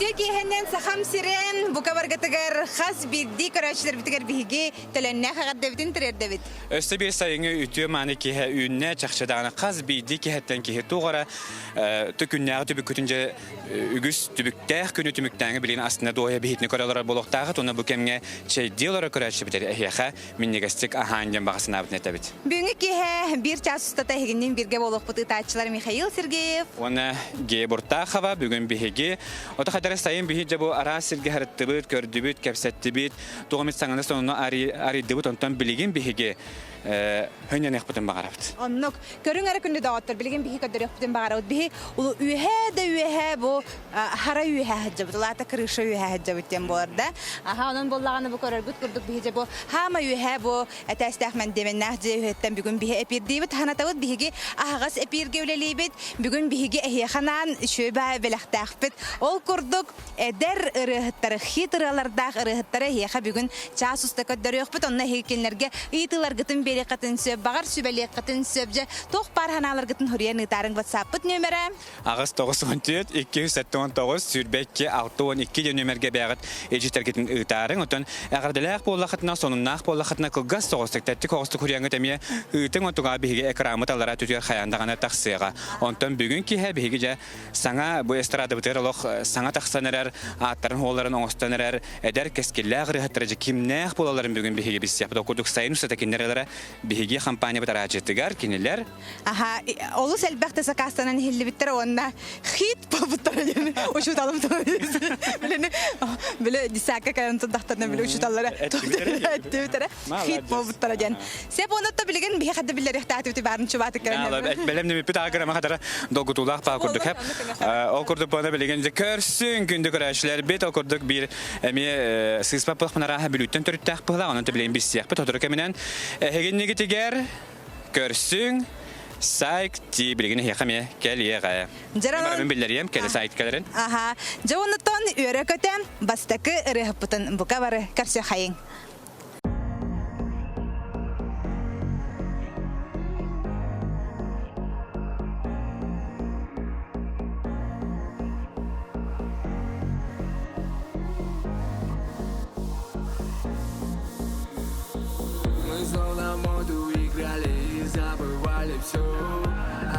Үтүө киэһэнэн Сахам сирин бука баргытыгар хас биирдии көрөөччүлэрбитигэр биһиги төлөннөөх эҕэрдэбитин тириэрдэбит. Өссө биир сайыҥҥы үтүө мааны киэһэ үүннэ, чахчы даҕаны хас биирдии киһиттэн киһи туох эрэ түкүннээҕи түбүккүтүн дьэ үгүс түбүктээх күнү түмүктээҥи билигин астына дуоһуйа биһитини көрө олорор буолуохтаахыт уонна бу кэмҥэ чэйдии олорор көрөөччүбүтэр эһиэхэ минньигэстик аһаан диэн баҕа санаабытын этэбит. Бүгүҥҥү киэһэ биир чаас устата эһигинниин бииргэ буолуохпут ыытааччылар Михаил Сергеев уонна Гея Буртахова бүгүн биһиги ото хадара сайын биһи дьэ бу араас сиргэ харыттыбыт, көрдүбүт, кэпсэттибит, туох эмит саҥаны сонуну арыйдыбыт, онтон билигин биһиги хөннөнүөхпүтүн баҕарабыт. Оннук. Көрүҥ эрэ күндү доҕоттор, билигин биһи көрдөрүөхпүтүн баҕарабыт. Биһи үөһээ да үөһээ бу хара үөһээ сылдьабыт, улаата крыша үөһээ сылдьабыт диэн буолар да. Аха, онон буоллаҕына бу көрөргүт курдук биһи дьэ бу хаама үөһээ бу этээстээх мэндиэмэннээх дьиэ үөһэттэн бүгүн биһи эпиирдиибит, ханатабыт биһиги аһаҕас эпииргэ үлэлиибит. Бүгүн биһиги эһиэхэ анаан үчүгэй баай бэлэхтээхпит. Ол курдук эдэр ырыаһыттары, хит ырыалардаах ырыаһыттары эһиэхэ бүгүн чаас уста көрдөрүөхпүт. Онно эһиги кинилэргэ ыйытыыларгытын биэриэххитин сөп, баҕар сүбэлиэххитин сөп. Дьэ, туох баар санааларгытын суруйан ыытаарыҥ WhatsApp-пыт нүөмэрэ. 894 279 22 62 диэн нүөмэргэ бэйэҕит илдьиттэргитин ыытаарыҥ. Оттон эҕэрдэлээх буоллаххытына, сонуннаах буоллаххытына кылгас соҕустук, тэттик оҕустук хуруйаҥҥыт эмиэ ыытыҥ, онтуга биһиги экраммыт аллараа түтүгэр хайаан даҕаны тахсыаҕа. Онтон бүгүн киэһэ биһиги дьэ саҥа бу эстрадабытыгар олох саҥа тахсан эрэр, ааттарын-суолларын оҥостон эрэр эдэр кэскиллээх ырыаһыттара дьэ кимнээх буолалларын бүгүн биһиги билсиэхпит. Ол курдук сайын устата кинилэр биһиги компаниябыт араадьыйатыгар кинилэр Аха, олус элбэх да сакаастанан иһиллибиттэр уонна хит буолбуттара диэн учууталым билини биле десятка кэлэн турдахтарына биле учууталлара эттибитэрэ хит буолбуттара диэн. Сеп онотто билигин биһи хадда биллэриэхтээтибити баарын чубаатык кэлэн. Бэлэм нэмиппит аагырама хатара долгутуулаах баа курдук хэп. Ол курдук буона билигин көрсүн күндү көрөөчүлэрбит ол курдук биир эмиэ сыыспа пылахпын арааһа бүлүүттэн төрүттээх быһылаах онон билигин билсиэхпит сотору кэминэн эһигиннигитигэр Көрсүҥ, сайт ти билигин эһиэхэ эмиэ кэлиэҕэ. Дьарамын биллэриэм, кэлэ сайт кэлэрин. Аха. Дьэ оннуттан үөрэ-көтө бастакы ырыаһыппытын бука бары көрсүөххэйиҥ. Мы словно моду играли и забывали все.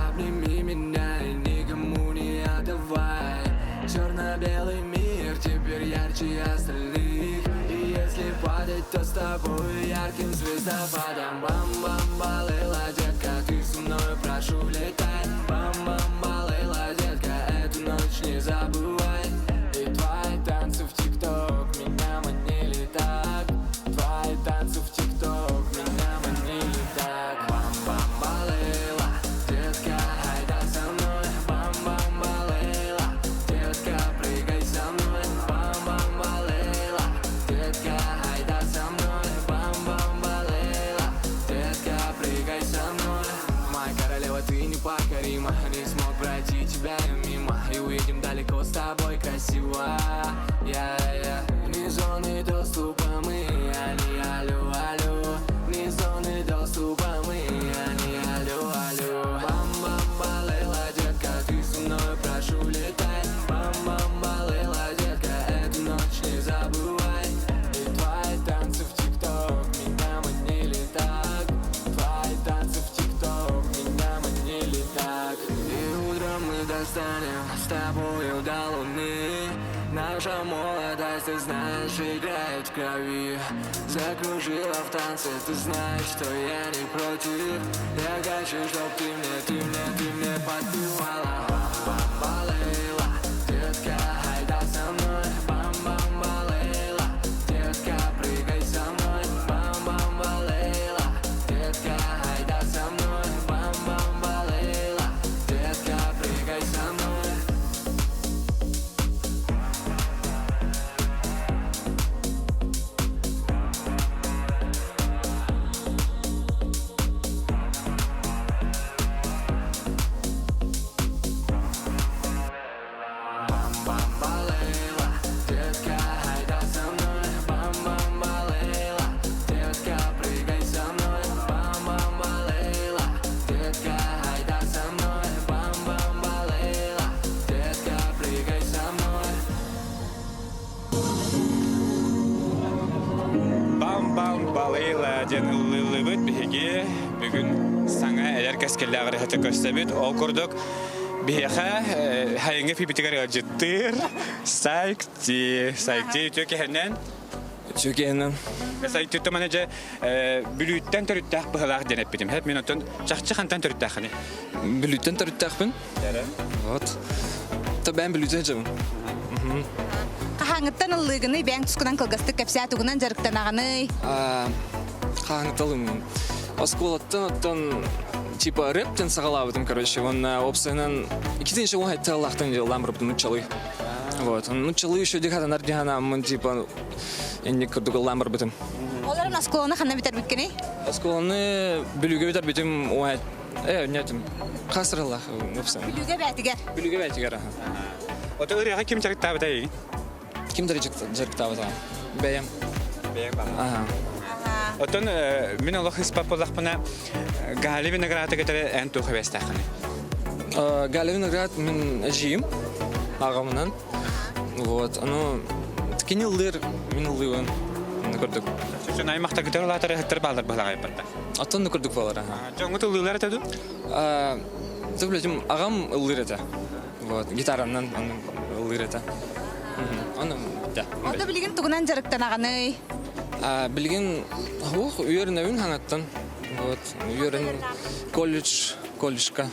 Обними меня и никому не отдавай. Черно-белый мир теперь ярче остальных. И если падать, то с тобой ярким звездопадом. Бам-бам-балейла, детка, ты со мной, прошу, летай. Бам-бам-балейла, детка, эту ночь не забывай. И твои танцы в тик-ток меня манили так. Твои танцы в тик-ток меня манили так. Бам-бам-балейла, детка, айда со мной. Бам-бам-балейла, детка, прыгай со мной. Бам-бам-балейла, детка, айда со мной. Бам-бам-балейла, детка, прыгай со мной. Моя королева, ты непокорима. Не смог пройти тебя я мимо. И уедем далеко с тобой красиво. Я-я. Вне зоны доступа мы, они алло, алло. Вне зоны доступа мы, они алло, алло. Бам-бам-балейла, детка, ты со мной, прошу, летай. Бам-бам-балейла, детка, эту ночь не забывай. И твои танцы в тик-ток меня манили так. Твои танцы в тик-ток меня манили так. И утром мы достанем с тобою до луны. Наша молодость, ты знаешь, играет в крови. Закружила в танце, ты знаешь, что я не против. Я хочу, чтоб ты мне, ты мне, ты мне подпевала. Бам-бам-балейла, детка, айда со мной. Бам-бам-балейла, детка, прыгай со мной. Бам-бам-балейла, детка, айда со мной. Бам-бам-балейла, детка, прыгай со мной. Бамбалыйла диэн ыллыыллыбыт биһиги бүгүн саҥа эдэр кэскиллээх ырыаһыты көрсөбүт. Ол курдук биһиэхэ хайыҥҥы фибитигэр ыалдьыттыыр Сайкти. Сайкти үтүө киһинэн. Үтүө киһинэн. Сайкти маны дьэ Бүлүүттэн төрүттээх быһылаах диэн эппитим. Хэп мин оттон чахчы хантан төрүттээххиний? Бүлүүттэн төрүттээхпин. Вот. Та бэйэм Бүлүүттэн дьабын. Хаһааҥҥыттан ыллыыгыный, бэйэҥ тускунан кылгастык кэпсээ, тугунан дьарыктанаҕыный? Хаһааҥҥыттан ыллыыбын? Оскуолаттан оттон типа рэптэн саҕалаабытым, короче, уонна уопсайынан иккитинчи уон хайталлаахтан дьыллаан барбытым нуччалыы. Вот. Нуччалыы еще дихатанар диханааммын типа инник курдук ыллаан барбытым. Олорон оскуоланы ханна бүтэрбиккиний? Оскуоланы Бүлүүгэ бүтэрбитим уон Э, нетим. Хас сыраллаах ыпсан. Бүлүүгэ бээтигэр. Бүлүүгэ бээтигэр аха. Ото ырыаҕа ким дьарыктаабытай? Ким дьарыктаабыта? Бэйэм. Бэйэм баҕа. Аха. Оттон мин олох ыспап буоллахпына Галя Винограда кытары эн туох эбэстээххиний? Галя Виноград мин эдьиийим аҕамынан. Вот, ону кини ыллыыр, мин ыллыыбын. Курдук. Сүрүн аймахтаргытар улаатар ыһыттар баалар быһалаҕайбатта. Оттон курдук буолар аха. Дьоҥҥут ыллыылар этэ дуу? Ты блядь, аҕам ыллыыр этэ. Вот, гитаранан ыллыыр этэ. Оны да. Онто билигин тугунан дьарыктанаҕыный? Билигин ух, үөрэнэбин хаҥаттан. Вот, үөрэн колледж, колледжка.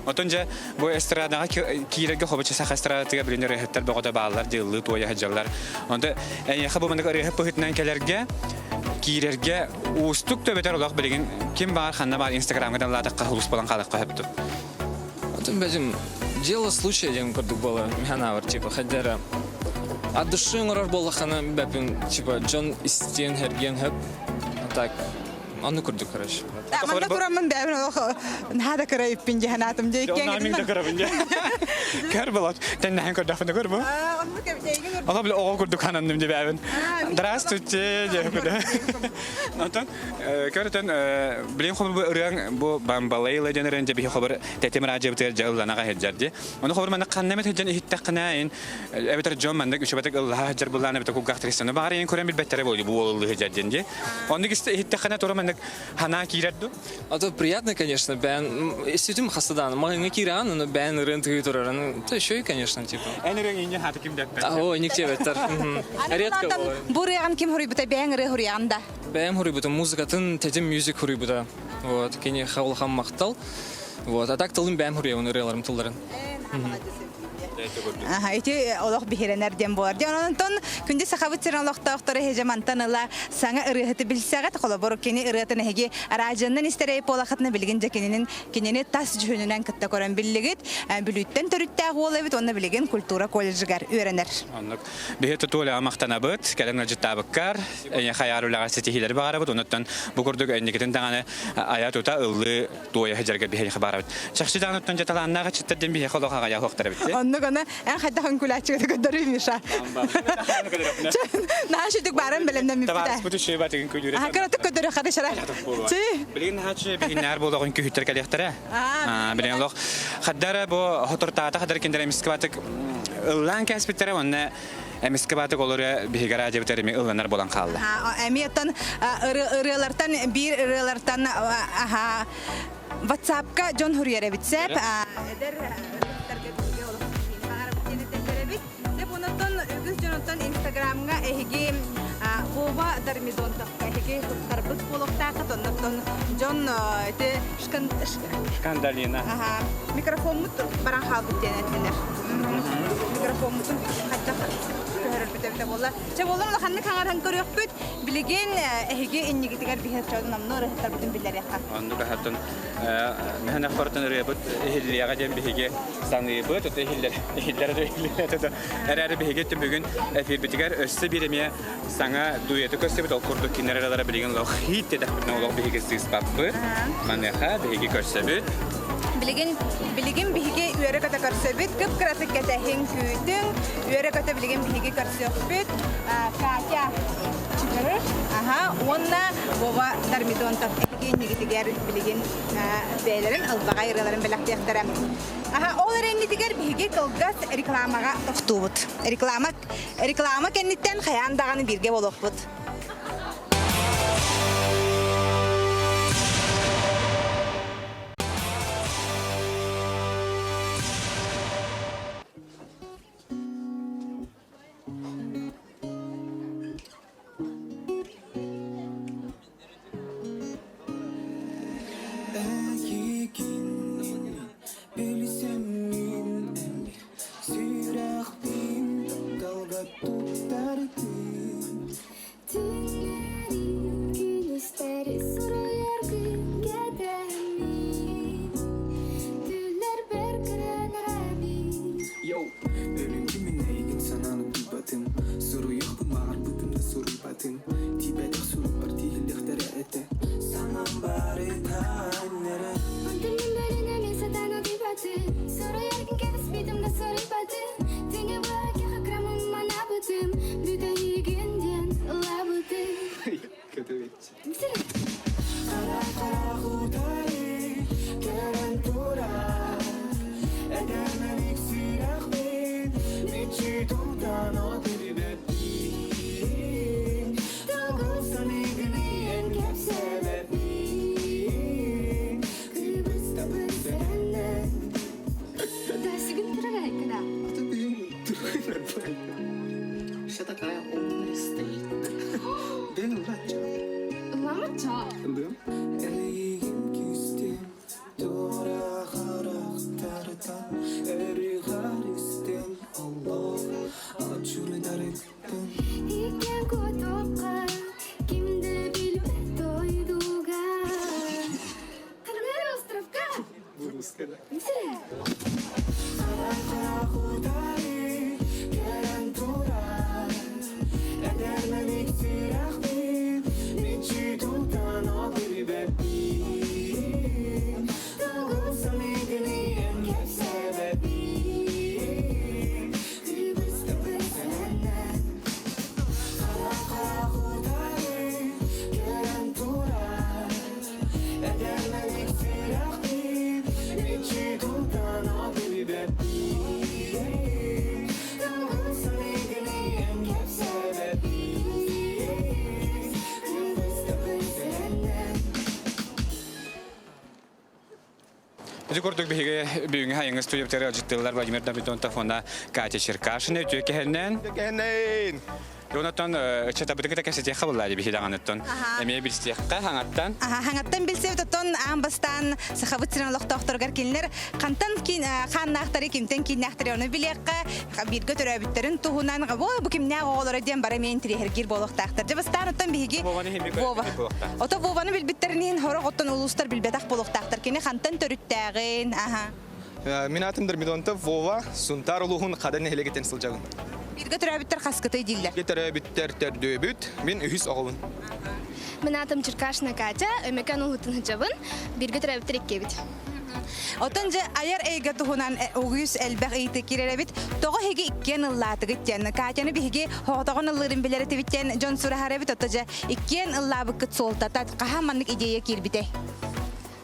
Отон дьэ бу эстрадаҕа киирэргэ хобуччу саха эстрадатыгар билин ырыаһыттар бөҕөтө бааллар дьыллыы туойа сылдьаллар. Онто эйиэхэ бу маннык ырыаһыт быһыытынан кэлэргэ киирэргэ уустук төбөтөр олох билигин ким баар ханна баар инстаграмҥа даллаатахха хулус буолан хаалыахха сөптүк. Отон бэдим дело случая диэн курдук буолар миханавар типа хайдара от души оҥорор буоллаххына бэпин типа дьон истиэн хэргиэн хөп так Онну курдук, короче. Манна тураммын бэйэбин олох наһаа да кыра иппин дии санаатым дии. Онно мин да кырабын дии. Көр болот. Тэннэһэн көрдөхпүнэ көр бу. Ала бile оҕо курдук хананным дии бэйэбин. Здравствуйте дии Онтон көрөтөн билин хобу ырыаң бу бамбалайла диэн ырыан дьэ биһи хобор тэтим радиобытыгар дьэ ылланаҕа сылдьар дии. Ону хобор манна ханна эмит сылдьан иһиттэххинэ ин эбэтэр дьон маннык үчүбэтик ыллаһа сылдьар буллаан эбэтэр кулгаах тиристэн баҕар иин көрөн билбэттэрэ буолуо бу уол ыллыы сылдьар диэн дии. Оннук иһиттэххинэ тура маннык ханаа киирэр ду? А то приятно, конечно, бэйэн иститим хастадан маҕаҥҥа киирэн, но бэйэн ырыан тыгыы турар. Ну, еще и, конечно, типа. Эн ырыаҥ инньэ хааты ким дэппэт. О, никте беттер. Редко бывает. Бу ырыаҕын ким хуруйбута бэйэҥ ырыа хуруйаҕын да? Бэйэм хуруйбутум музыкатын тэтим мюзик хуруйбута. Вот, кини улахан махтал. Вот, а так тылын бэйэм хуруйабын ырыаларым тылларын. Аха, ити олох биһирэнэр диэн буолар. Диэн онтон күндү сахабыт сирин олохтоохторо эһиги мантан ыла саҥа ырыаһыты билсэҕит. Холобур, кини ырыатын эһиги араадьыйаннан истэрэй буолахытына билигин дьэ кининин кинини тас дьүһүнүнэн кытта көрөн биллигит. Бүлүүттэн төрүттээх уол эбит уонна билигин культура колледжыгар үөрэнэр. Оннук. Биһи тутуулаҕа махтанабыт, кэлэн ыалдьыттаабыккар, эйиэхэ айар үлэҕэ ситиһиилэри баҕарабыт. Онуттан бу курдук инникитин даҕаны айа тута ыллыы туойа сылдьарга биһиэхэ баарабыт. Чахчы даҕаныттан дьэ талааннаах ыччаттар диэн биһиэхэ олох аҕайа суохтар эбит. Оннук аны эн хайдах үҥкүүлээччигэ көрдөрүү Миша. Наһаа шүтүк баарын бэлэмнэммиппит. Табаарыспыт үчүгэй батыгын күлүүрэ. Аха кыратык көрдөрө хары шара. Чи. Билигин наһаа биһиннээр буолоҕун күһүттэр кэлиэхтэрэ. Билигин олох хаддара бу хотуртаата хаддар киндер эмискэ батык ыллаан кээспиттэрэ уонна эмискэ баатык олору биһиги радиобытар эми ылланар буолан хаалла. Эми оттон ырыалартан биир ырыалартан аха WhatsApp-ка дьон хуруйар эбит сеп. Эдэр ырыаһыттарга биһиги олох баҕарабыт диэн этэллэр эбит. Сеп онуттан үгүс дьонуттан Инстаграмҥа эһиги Вова Дормидонтовка эһиги туттарбыт буолуохтааххыт. Оннуттан дьон ити Шкандалина. Аха. Микрофоммут баран хаалбыт диэн этилэр. Микрофоммутун хайдах көһөрөрбүт эбитэ буолла. Чэ буоллар улаханнык хаҥаран көрүөхпүт. Билигин эһиги иннигитигэр биһир чодун амны ырыһыттарбытын биллэриэххэ. Оннук аһаттан мэһэнэх бартын ырыабыт иһиллиэҕэ диэн биһиги саныыбыт, это иһиллэр иһиллэр иһиллэр эрээри биһиги түмүгүн эфирбитигэр өссө биир эмиэ саҥа дуэты көрсөбүт ол курдук кинилэр эрэлэрэ билигин олох хит диэтэхпитинэ олох биһиги сыыспаппыт. Маныаха биһиги көрсөбүт. Билигин билигин биһиги үөрэ-көтө көрсөбүт, кып-кыратык кэтэһиҥ, күүтүҥ, үөрэ-көтө билигин биһиги көрсүөхпүт. Катя Чыгырыш, аха, уонна Вова Дормидонтов эһиги иннигитигэр билигин бэйэлэрин ылбаҕай ырыаларын бэлэхтиэхтэрэ. Аха, ол эрэ иннитигэр биһиги кылгас рекламаҕа тохтуубут. Реклама, реклама кэнниттэн хайаан даҕаны бииргэ буолуохпут. Сүрэхпин тапталга туттардым Түннэри, күнүстэри суруйар күн кэтэһэммин Түллэрбэр кыранарабин Йоу! Өлүҥкү мин эйигин санаан утуйбатым Суруйуохпун баҕарбытым да суруйбатым Тиийбэтэх сурукпар тииһиллиэхтэрэ этэ Санаам барыта аннары Онтон мин бөлүнэ мин сатаан утуйбатым Суруйаргын кэбиспитим да суруйбатым Түнү быһа кырамым манабытым Бүтэһигин диэн ылабытым Хара хара утары кэлэн турар Эдэрмэник сүрэхпин Мичи тутан отирбэппин Тугу саныыгыный кэпсээбэппин Кыбыстабын сэрэннэн Дасигин турар Вся такая умная стоит. Дэн врач. Ламача. Эйигин күүстем туора харахтартан Өрүгар истен Аллах ачурдарыктын Иккен кутукка кимди билбет дойдуга Кыргыр островка. Кэлэн турар Эдэрмэник сүрэхпин Мичи тутан отирбэппин Тугу саныыгыный кэпсээбэппин Кыбыстабын сэннэн Хара-хара кэлэн турар Эдэрмэник сүрэхпин Мичи тутан отирбэппин Тугу саныыгыный кэпсээбэппин Кыбыстабын сэннэн Ити курдук биһиги бүгүҥҥү хайыҥы студияптары ыалдьыттыыллар Владимир Дормидонтов уонна Катя Черкашина үтүө кэһэннэн. Кэһэннэйин! Онотон ыччатабыты кытта кэпсэтиэххэ булла биһи даҕаныттан. Эмиэ билсиэххэ хаҥаттан. Хаҥаттан билсэбит оттон аан бастаан Сахабыт сирин олохтоохторугар кинилэр хантан хааннаахтары, кимтэн кииннээхтэри ону билиэххэ, бииргэ төрөөбүттэрин туһунан бу бу кимнээх оҕолоро диэн бары эмиэ интириэһиргиир буолуохтаахтар. Дьэ бастаан оттон биһиги Вованы иһин Вова. Ото Вованы билбиттэрин иһин сорох оттон улуустар билбэтэх буолуохтаахтар. Кини хантан төрүттээҕин, аха. Мин аатым Дормидонтов Вова, Сунтаар улууһун Хада нэһилиэгиттэн сылдьабын. Бииргэ төрөөбүттэр хаскытай дииллэр. Бииргэ төрөөбүттэр төрдүөбүт, мин үһүс оҕобун. Мин аатым Черкашина Катя, Өмөкөн улуутун сылдьабын. Бииргэ төрөөбүттэр иккиэбит. Отон дьэ айар эйгэ туһунан үгүс элбэх ыйытыы киирэр эбит. Тоҕо эһиги иккиэн ыллаатыгыт диэн. Катяны биһиги соҕотоҕун ыллыырын билэр этибит диэн дьон сураһар эбит. Ото дьэ иккиэн ыллаабыккыт суолтата хаһан маннык идея киирбитэй?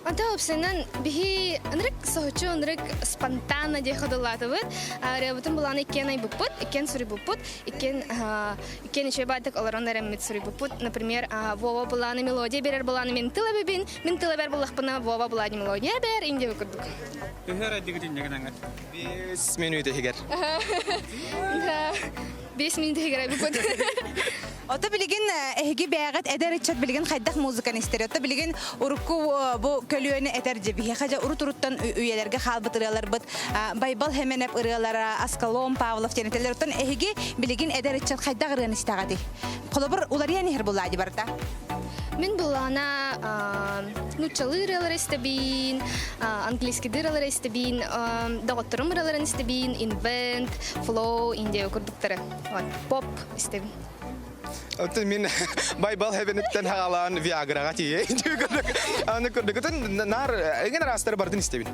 Онтон уопсайынан биһи ынырык соһуччу ынырык спонтанно диэххэ дыллаатыбыт. Ырыабытын былааны иккиэн айбыппыт, иккиэн суруйбуппут, иккиэн иккиэн үчүгэй баайдык олорон эрэммит суруйбуппут. Например, Вова былааны мелодия берер былааны мин тыл эбибин, мин тыл эбэр буллахпына Вова былааны мелодия бэр, инде курдук. Төһө эрэ инньэ гынан 5 минут иһигэр. 5 минут иһигэр айбыппыт. Ото билигин эһиги бэйэҕит эдэр ыччат билигин хайдах музыканы истэр? Ото билигин урукку бу көлүөнэ этэр дьэ биһиэхэ дьэ урут-уруттан үйэлэргэ хаалбыт ырыаларбыт Байбал Хэмэнэп ырыалара, Аскалон Павлов диэн этэллэр. Оттон эһиги билигин эдэр ыччат хайдах ырыаны истэҕитий? Холобур, уларыйан иһэр булаа дии барыта. Мин булаана нууччалыы ырыалары истэбин, английскийдыы ырыалары истэбин, доҕотторум ырыаларын истэбин, invent, flow, индия курдуктары. Вот, поп истэбин. Оттон мин Байбал хэбэниттэн хаалаан Виаграҕа тиийэ. Аны көрдөгөтөн наар эген араастары бардын истэбин.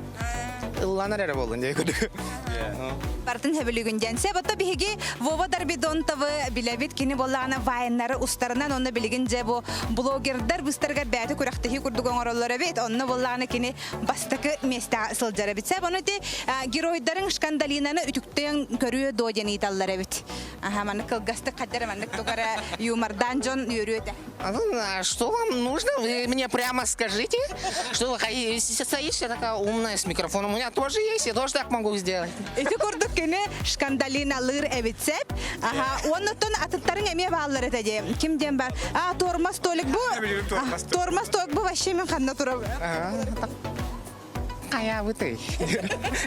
Ылланар эрэ буоллун дии көрдүк. Бартын хөбүлүгүн диэн. Сөп, ото биһиги Вова Дарбидонтовы билэбит. Кини буоллаҕына вайннары устарынан, онно билигин дьэ бу блогердар быстарыгар бэйэтэ күрэхтэһии курдук оҥороллор эбит. Онно буоллаҕына кини бастакы миэстэҕэ сылдьар эбит. Сөп, ону ити геройдарын Шкандалинаны үтүктэн көрүө дуо диэн ыйыталлар эбит. Аха, маннык кылгастык хаддара маннык тугу эрэ юмордаан дьон үөрүө этэ. А что вам нужно? Вы мне прямо скажите, что вы хотите. Стоишь, я такая умная с микрофоном. У меня тоже есть, я тоже так могу сделать. Ити курдук кини шкандалиналыыр эбит сөп. Аха, оннуттан атыттарың эмиэ бааллар этэ дии. Ким диэн бар? А, тормоз столик бу. Тормоз столик бу вообще мен ханна тураб. Хайаабытый?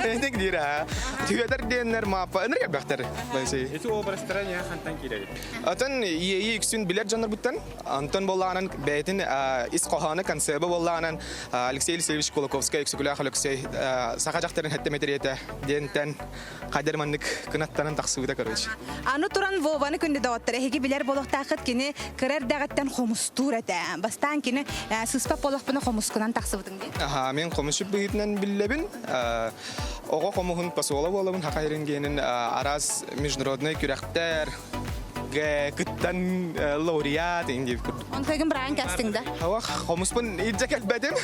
Эник диир аа. Түгэтэр диэннэр мааппа ыныр элбэхтэр. Ити образтара не хантан киирэр? Атын иэйи үксүн билэр дьоннорбуттан Антон буоллаҕынан бэйэтин ис хоһооно концеба буоллаҕынан Алексей Елисеевич Кулаковскай Өксөкүлээх Өлөксөй саха дьахтарын хэттэ мэтириэтэ диэнтэн хайдар маннык кынаттанан тахсыбыта короче. Аны туран Вованы күндү доҕоттор эһиги билэр буолуохтааххыт кини кыра эрдэҕиттэн хомустуур этэ. Бастаан кини сыспат буоллахпына хомускунан тахсыбытыҥ дии. Аха, мен хомусчут быһыытынан биллэбин. Оҕо хомуһун посола буолабын Хаха Ирингиэнин араас международнай күрэхтэр кыттан лауреат диэбит курдук. Онтойгун быраан кэстиҥ да? Ох, хомуспун илдьэ кэлбэтим,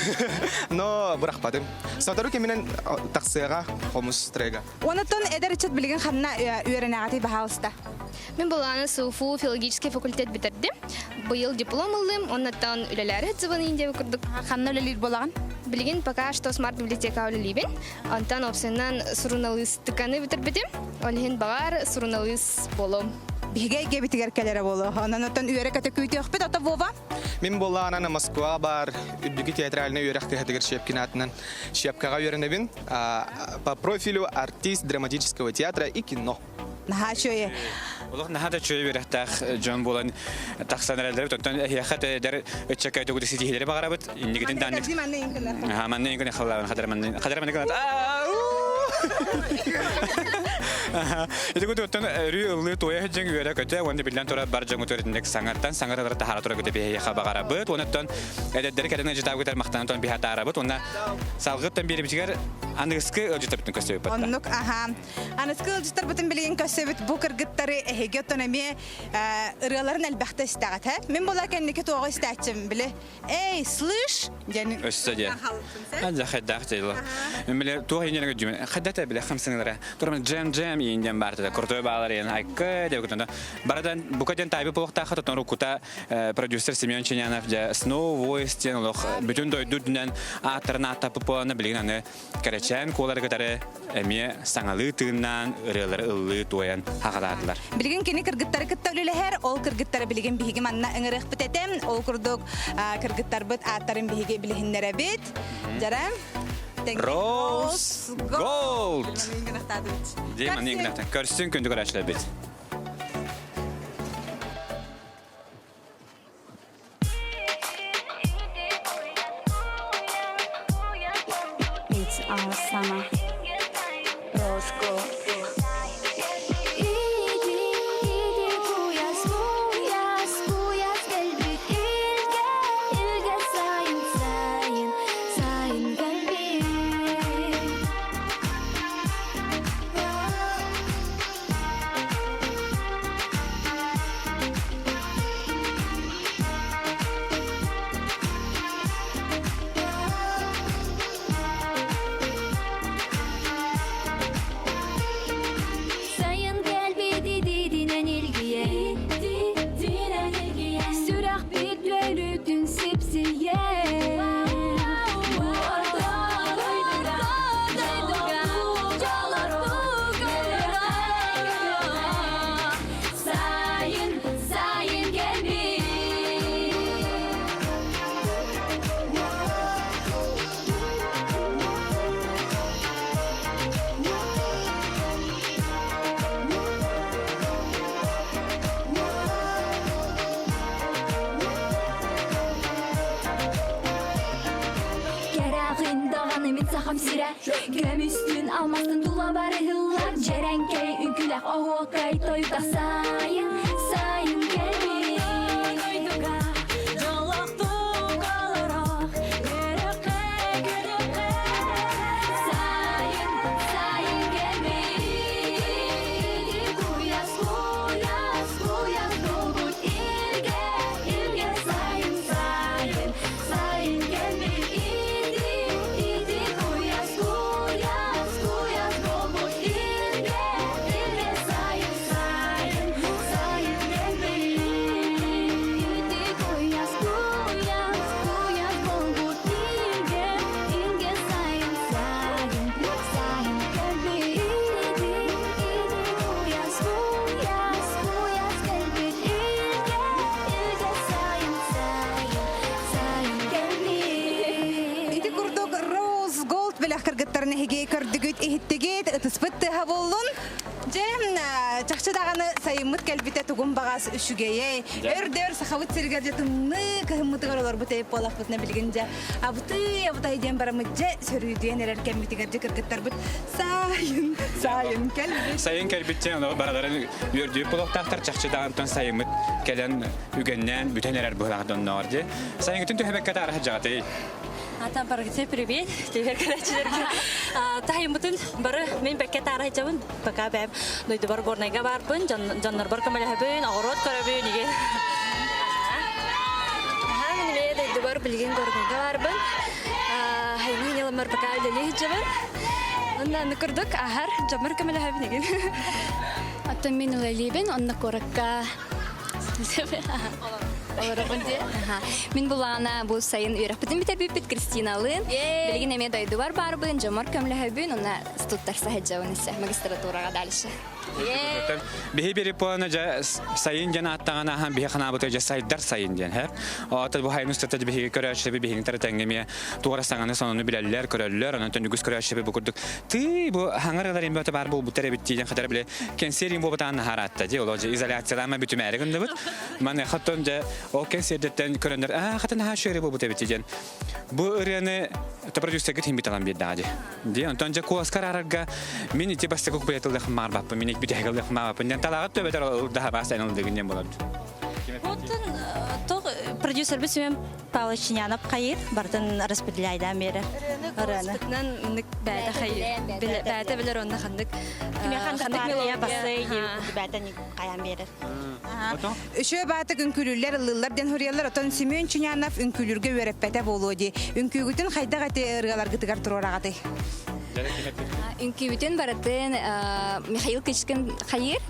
но бырахпатым. Сотору кэминэн тахсыаҕа хомус трега. Онотон эдэр ыччат билигин ханна үөрэнэҕитий баһаалыста? Мин былааны СУФУ филологический факультет бүтэрдим. Быйыл диплом ыллым, оннуттан үлэлээри сылдьыбын диэбит курдук. Ханна үлэлиир буолаҕын? Билигин пока что смарт-библиотека үлэлиибин. Онтон опционан суруналыыстыканы бүтэрбитим. Ол иһин баҕар суруналыыс буолуом. Биһиги эйгэбитигэр кэлэрэ буолуо. Онон оттон үөрэ-көтө күүтүөхпүт. Ото Вова? Мин буоллаҕынан Москва баар үрдүкү театральнай үөрэх кыһатыгар Щепкин аатынан Щепкаҕа үөрэнэбин. По профилю артист драматического театра и кино. Наһаа үчүгэй. Олох наһаа да үчүгэй үөрэхтээх дьон буолан тахсан эрэллэр. Оттон эһиэхэ эдэр ыччакка тугу ситиһиилэри баҕарабыт. Иннигитин дааннык. Манна иҥкүнэ халлаабын хадара манна хадара манна гынат. Ити куту оттон өрүү ыллыы туойа сылдьан үөрэ көтө уонна биллэн турар бар дьоҥу төрүтүннүк саҥаттан саҥаралары таһаара турар көтө биһиэхэ баҕарабыт. Онуттан эдэрдэри кэлэн ыдьытаабытар махтанан тон биһа таарабыт. Уонна салгыттан биэрибитигэр аныгыскы ыалдьыттарбытын көстүбүт. Оннук аха. Аныскы ыалдьыттарбытын билигин көрсөбүт бу кыргыттары эһиги оттон эмиэ ырыаларын элбэхтэ истэҕит э? Мин була кэнники туоҕу истээччим били эй слышь диэн өссө диэн Anja хайдаах дьайла. Мен биле туох иннен көдүмэн хайдата биле хамсыңлара. Турам джем джем инден бартада крутой баалар ен айкы деп күтөнө. Барадан бука ден тайбы полохтаха тотон рукута продюсер Семен Ченянов же Snow Voice ден олох бүтүн дойду дүнен ааттарын аттапы боланы билген аны Кэрэчээн куолары кытары эмиэ саҥалыы тыыннаан ырыалары ыллыы туойан хаҕалаатылар. Билигин кини кыргыттары кытта үлэлэһэр, ол кыргыттары билигин биһиги манна ыҥырыахпыт этэ. Ол курдук кыргыттарбыт ааттарын биһиги билиһиннэрэбит. Дьара Rose Gold! Дии манны иҥнэхтэн. Көрсүн күндү көрөөччүлэрбит. It's our summer. Rose gold. Сайын кэлбити дидинэн илгийэ Сүрэхпит үөрүүтүн сипсийэ Сайын, сайын кэлбит Кэрэҕин даҕаны мин сахам сирэ Көмүстүн алмастын тула барыһыллар Дьэрэҥкэй үҥкүүлэх оһуокай тойута сайын, сайын кэлбит. Эҕэрдэлиибит, ытыспыт тыаһа буоллун. Дьэ, чахчы даҕаны сайыммыт кэлбитэ тугун баҕас үчүгэйэй. Өр да өр сахабыт сиригэр дьэ тымныы кыһыммытыгар олорбут эбит буоллахпытына билигин дьэ абытый абытай диэн бараммыт дьэ сөрүүдүйэн эрэр кэммитигэр дьэ кыргыттарбыт сайын сайын кэлбит. Сайын кэлбит дьэ ону барыларын үөрдүбүт буолуохтаахтар чахчы даҕантан сайыммыт кэлэн үгэннээн бүтэн эрэр быһылаах донноҕор дьэ. Сайыҥҥытын түһэбэккэ таарыһа дьаҕатый. Атан барыгытыгар привет, привет көрөөччүлэргэ. Таһыймытын бары мин бэккэ таарайдьабын, пока бэм дойдубар Горнайга барбын, дьоннорбор көмөлөһөбүн, оҕуруот көрөбүн, иге. Аха, мин эмиэ дойдубар билигин Горнайга барбын. Хайны хинеламмар пока үлэлии сылдьабын. Онно аны курдук аһар дьоммор көмөлөһөбүн игин. Оттон мин үлэлиибин, онно куоракка Олоробун дии. Мин булаана бу сайын үөрэхпитин бүтэрбиппит Кристиналыын. Билигин эмиэ дойдубар баарбын, дьоммор көмлөһөбүн, уонна туттарса сылдьабын иссе магистратураҕа дальше. Биһи перепона дьэ сайын диэн ааттаҕына ахан биһи ханаабыта дьэ сайдар сайын диэн һэр. Оото бу хайын устата биһиги көрөөччүлэри биһигини тэҥҥэ эмиэ туора саҥаны сонуну билэллэр, көрөллөр, онон үгүс көрөөччүлэри бу курдук тыы бу хаҥар ылар имбөтө баар буолбуттар эбит диэн хатар биле кэнсиэр буолбутаан наһаараатта дии олоо дьэ изоляциялаама бүтүмээри гынныбыт. Маныаха оттон дьэ ол кэнсиэрдэттэн көрөннөр аа хата наһаа үчүгэй буолбут эбит диэн бу ырыаны продюсергыт химбит алан биэрдэҕэ дии. Дии онтон дьэ куоскар арарга мин ити бастакы куплетылыах маарбаппын, мин бүтэһик ылыах маабаппын диэн талааҕыт төбөтөр ылдаха баас эн ылдыгын диэн болор. Оттон тох продюсербит Семен Павлович Чинянов хайыр бартын распределяйдаан биэрэр. Ырыаны. Нык бээтэ хайыр. Бээтэ билэр онно ханнык ханнык мелодия бассей бээтэ хайаан биэрэр. Үчүгэй баатык үҥкүүлүүллэр, ыллыыллар диэн суруйаллар. Оттон Семен Чунянов үҥкүүлүүргэ үөрэппэтэ буолуо дии. Үҥкүүгүтүн хайдах эти ырыаларгытыгар туруораҕытый? Үҥкүүбүтүн барытын Михаил Кычкин хайыыр,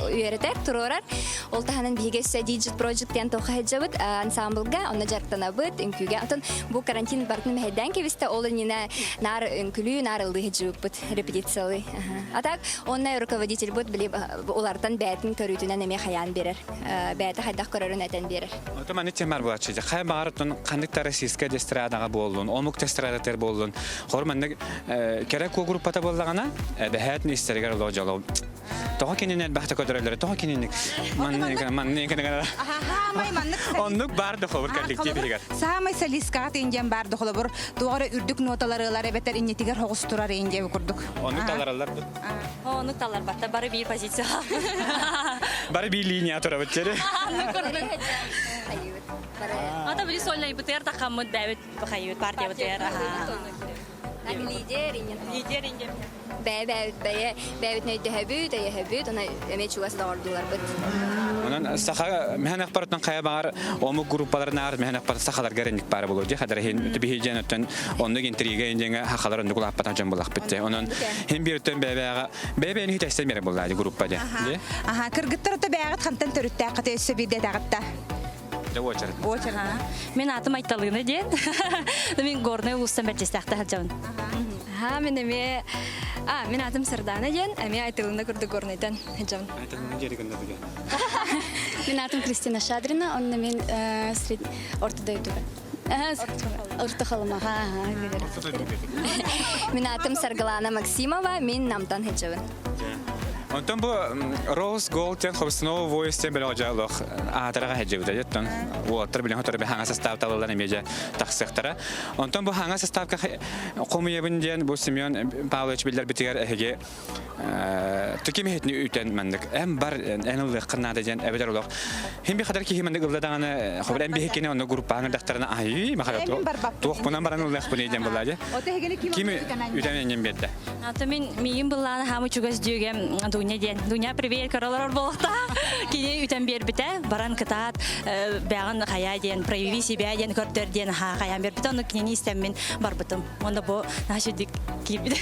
үөрэтэр, туруорар. Ол таһынан биһиги өссө Digit Project диэн туохха сылдьабыт ансамблга, онно дьарыктанабыт, үҥкүүгэ. Оттон бу карантин барытын мэһэйдээн кэбистэ, ол иннинэ наар үҥкүлүү, наар ыллыы сылдьыбыппыт репетициялыы. А так, онно руководительбут били улартан бээтин көрүүтүнэн эмиэ хайаан биэрэр. Бээтэ хайдах көрөрүн этэн биэрэр. Ото маннык темар буолааччы. Хай баҕар ханнык да российскай эстрадаҕа буоллун, омук да эстрадатыгар буоллун, хор маннык кэрэ куо группата буоллаҕына, эбэһээт истэригэр олох дьоло. Тоҕо кинини элбэхтэ көтөрөллөрө, тоҕо кинини маннык маннык Саамай маннык Оннук баар да холобур коллектив иһигэр. Саамай солисткаҕа тиийэн баар да холобур туох эрэ үрдүк ноталары ылар эбэтэр иннитигэр хоҕус турар индия курдук. Оннук талараллар Оннук таларбатта бары биир позиция. Бары биир линия турабыт дери. Ата били сольнайбытыгар тахаммыт бэбит хайыбыт партиябытыгар. Лидер Лидер инде. Бэйэ бэйэ бэйэбитин өйдөһөбүт, өйөһөбүт, уонна эмиэ чугас доҕордууларбыт. Онон саха мэһэн ахпарыттан хайа баҕар омук группаларынаар мэһэн ахпар сахаларга эрэнник баара буолуо дии хадара иһин биһи дьэн оттон оннук интрига индиҥэ хахалар оннук улааппатах дьон булахпыт дии. Онон хин биир өттөн бэйэбээҕэ бэйэбэйэни хитэстэн биэрэ буоллаа дии группа дии. Аха, кыргыттар ото бэйэҕит хантан төрүттээххит өссө биирдэ этэҕит Дьэ уочарат. Уочарат. Мин аатым Айталыына диэн. Мин Горнай улуустан бэрдьэстээхтэ сылдьабын. Аха, мин эмиэ А, мин аатым Сардаана диэн, эмиэ Айтылына курдук Горнайтан сылдьабын. Айталыына диэри гынна бүгүн. Мин аатым Кристина Шадрина, онно мин орто дойдуга. Орто Халымаҕа. Мин аатым Саргылана Максимова, мин Намтан сылдьабын. Онтон бу Rose Gold диэн Хобснова Voice диэн бөлөҕө дьаалох аатараҕа сылдьыбыта дьоттон уолаттар билэн хотору хаҥа састаап талыллан эмиэ дьэ тахсыахтара. Онтон бу хаҥа састаапка хомуйабын диэн бу Семен Павлович биллэрбитигэр эһиги Түким иһитини үтэн маннык эн бар эн ыллыаххын наада диэн эбэтэр олох хим би хатар киһи маннык ылла даҕаны хобур эн биһиккини онно группаҕа ыҥырдахтарына айыы махара туохпунан баран ыллыахпын диэн буолла дии ким үтэн энньэн биэрдэ Ата мин миигин быллааны хаамы чугас дьүөгэм Дуня диэн. Дуня привет көрөлөр буолта. Кини үтэн биэрбитэ баран кытаат бэҕин хайа диэн прояви себя диэн көрдөр диэн ха хайаан биэрбитэ ону кинини истэммин барбытым. Онда бу наша киирбит.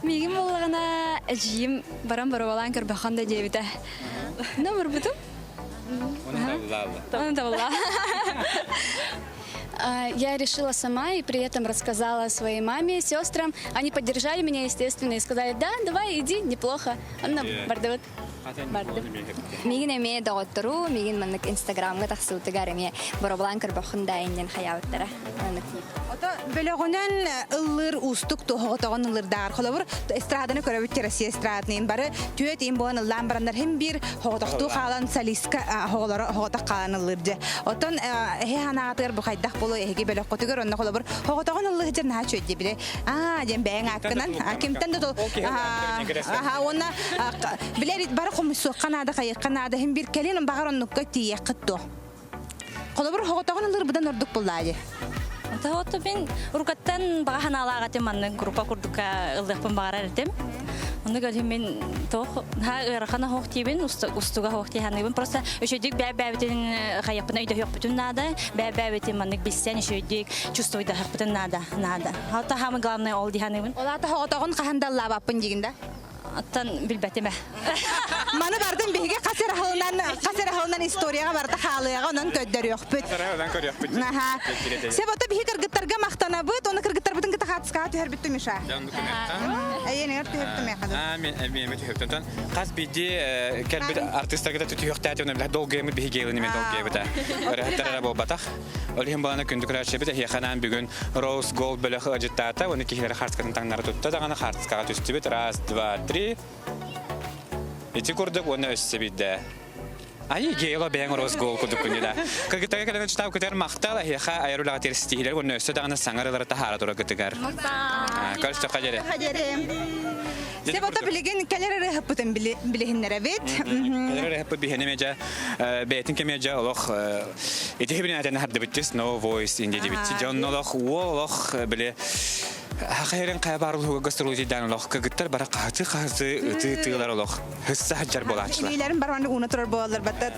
Миигин буоллаҕына эдьиийим баран боруобалаан көрбөххөн да диэбитэ. Ну, барбытым. Оны табылла. Я решила сама и при этом рассказала своей маме, сестрам. Они поддержали меня, естественно, и сказали, да, давай, иди, неплохо. Онно бардыбыт. Бардым. Мигин эмиэ доҕоттору, мигин маннык Инстаграмҥа тахсыбытыгар эмиэ боробулаан көрбөххүн да иннин хайаабыттара. Ото бөлөҕүнэн ыллыыр уустук туоһоҕотоҕун ыллырдааҕар холобур эстраданы көрөбүт Россия эстрадатын бары түөт им буолан ыллаан бараннар хим биир хоҕотохтуу хаалан солистка оҕолоро хоҕотох хаалан ыллыыр дьэ. Оттон эһи ханаатыгар бу хайдах буолуо эһиги бөлөххүтүгэр онно холобур хоҕотоҕун ыллыыр дьэ наһаа үчүгэй били аа диэн бэйэҥ ааккынан кимтэн да аха уонна билэр бары хомуйсуохха наада хайыахха наада хим биир кэлин баҕар оннукка тиийиэххит дуо? Холобур, хоҕотоҕун ылырбыдан ордук буллаайы. Тоһоотто мин урукаттан баҕа санаалаах этим маннык группа курдукка ыллыахпын баҕарар этим. Онно көрүм мин тоох наһаа ыарахан оһох диибин, устуга оһох дии саныыбын. Просто үчүгдүк бэйэ-бэйэбитин хайыахпына өйдөһүөхпүтүн наада, бэйэ-бэйэбитин маннык билсэн үчүгдүк чувствуйдаһыахпытын наада, наада. Хата самое главное ол дии саныыбын. Ол аата хоҕотоҕун хаһан да ыллаабаппын диигин да? Оттон билбэтим ээ. Маны бардын биһиги хас эрэ сылынан хас эрэ сылынан историяҕа барыта хаалыаҕа онон көрдөрүөхпүт. Онон көрүөхпүт. Аха. Сеп ото биһи кыргыттарга махтанабыт, оны кыргыттарбытын кытта хаатыскаҕа түһэрбит Миша. Эйиэнигэр түһэртим яхады. Аа, мен эми түһэртэн. Хас биирдии кэлбит артистарга да түһүөхтээтэ, оны билэ долгуйамыт биһиги ылын эме долгуйабыта. Өрөһөттөр эрэ буолбатах. Ол иһин балана күндү көрөөччүбүт эһиэхэ бүгүн Rose Gold бөлөх ыалдьыттаата уонна киһилэри хаартыскатын таҥнары тутта даҕаны хаартыскаҕа түстүбүт. Раз, два, три. Ити курдук уонна өссө биирдэ. Ай, Гейла бэйэҥ Rose Gold курдук күнү да. Кыргыттарга кэлэн штаб көтөр махтал эһиэхэ айар үлэҕэ тиэрситиилэр уонна өссө даҕаны саҥарылары таһаара тура кытыгар. Көрсөххө диэри. Сеп ото билигин кэлэр ырыаһыппытын билиһиннэрэбит. Кэлэр ырыаһыппыт биһиэнэ дьэ бэйэтин кэмэ дьэ олох ити хибинээтэн хардыбыттис no voice инди дибитти дьон олох уол олох били хахайрын хайа баар улуһуга гастролитидан олох кыгыттар бара хаһыты хаһыты ыты тыылар олох хысса хаджар буолааччылар. Илиилэрин барманы ууна турар буолаллар баттат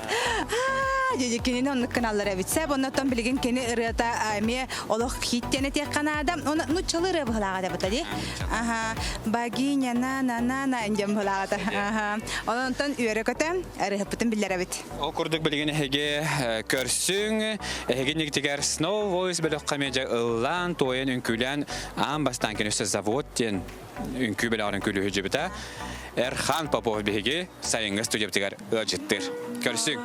дии кинини оннук гыналлар эбит. Сеп оннотон билигин кини ырыата эмиэ олох хиттен этиэххэ наада. Оны нуччалы ырыа быһылааҕа дебата ди. Аха, богиня на на на на диэн быһылааҕа. Аха. Онтон үөрэ көтө ырыһыппытын биллэрэбит. Ол курдук билигин эһиги көрсүҥ, эһиги иннигитигэр Snow Voice бөлөххө медиа ыллаан, туойан, үҥкүүлээн аан бастаан кинүсэ завод диэн үҥкүү бөлөҕөр үҥкүүлүү сылдьыбыта. Эрхан Попов биһиги сайыҥҥы студиябытыгар ыалдьыттыыр. Көрсүҥ!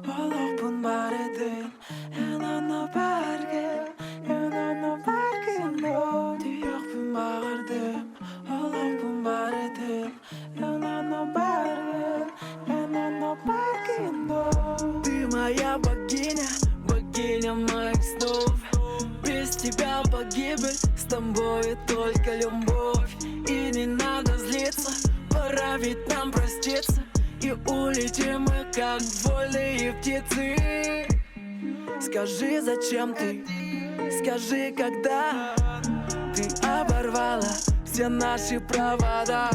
Олохпун барытын эн онно баргын, эн онно баргын Түйөхпүн баҕардым, олохпун барытын эн онно баргын, эн онно баргын Ты моя богиня, богиня моих снов Без тебя погибель, с тобой только любовь И не надо злиться, пора ведь нам проститься И улетим мы, как вольные птицы Скажи, зачем ты, скажи, когда Ты оборвала все наши провода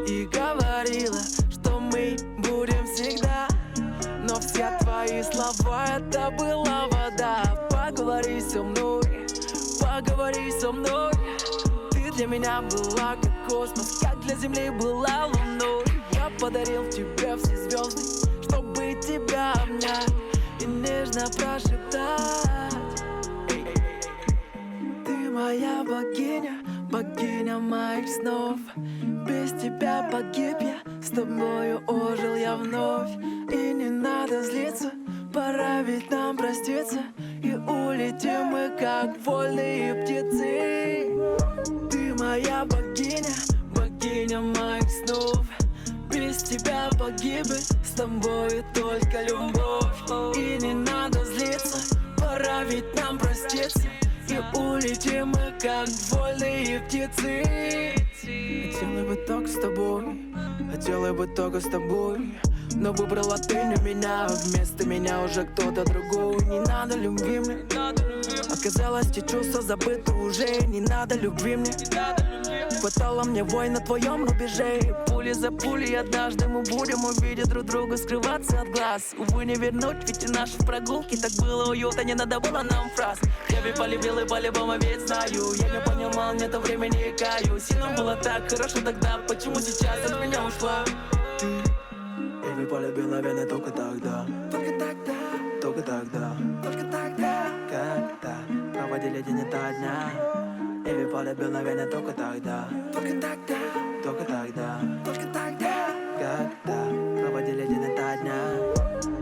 И говорила, что мы будем всегда Но все твои слова это была вода Поговори со мной, поговори со мной Ты для меня была как космос, как для земли была луной Я подарил тебе все звезды, чтобы тебя обнять И нежно прошептать Ты моя богиня, богиня моих снов Без тебя погиб я, с тобою ожил я вновь И не надо злиться, пора ведь нам проститься И улетим мы, как вольные птицы Ты моя богиня, богиня моих снов Без тебя погибель, с тобою только любовь И не надо злиться, пора ведь нам проститься И улетим мы, как вольные птицы Хотела бы только с тобой, хотела бы только с тобой Но выбрала ты не меня, вместо меня уже кто-то другой Не надо любви мне, оказалось, те чувства забыты уже Не надо любви мне, хватало мне войн на твоем рубеже Пули за пулей, однажды мы будем увидеть друг друга, скрываться от глаз Увы, не вернуть, ведь и наши прогулки так было уютно, не надо было нам фраз Я ведь полюбил и по-любому ведь знаю Я не понимал, нету времени, каюсь И нам было так хорошо тогда, почему сейчас от меня ушла Ты Я ведь полюбил, наверное, только тогда Только тогда, только тогда, только тогда Когда проводили день ото дня Я ведь полюбил, наверное, только тогда Только тогда, только тогда, только тогда Когда проводили день ото дня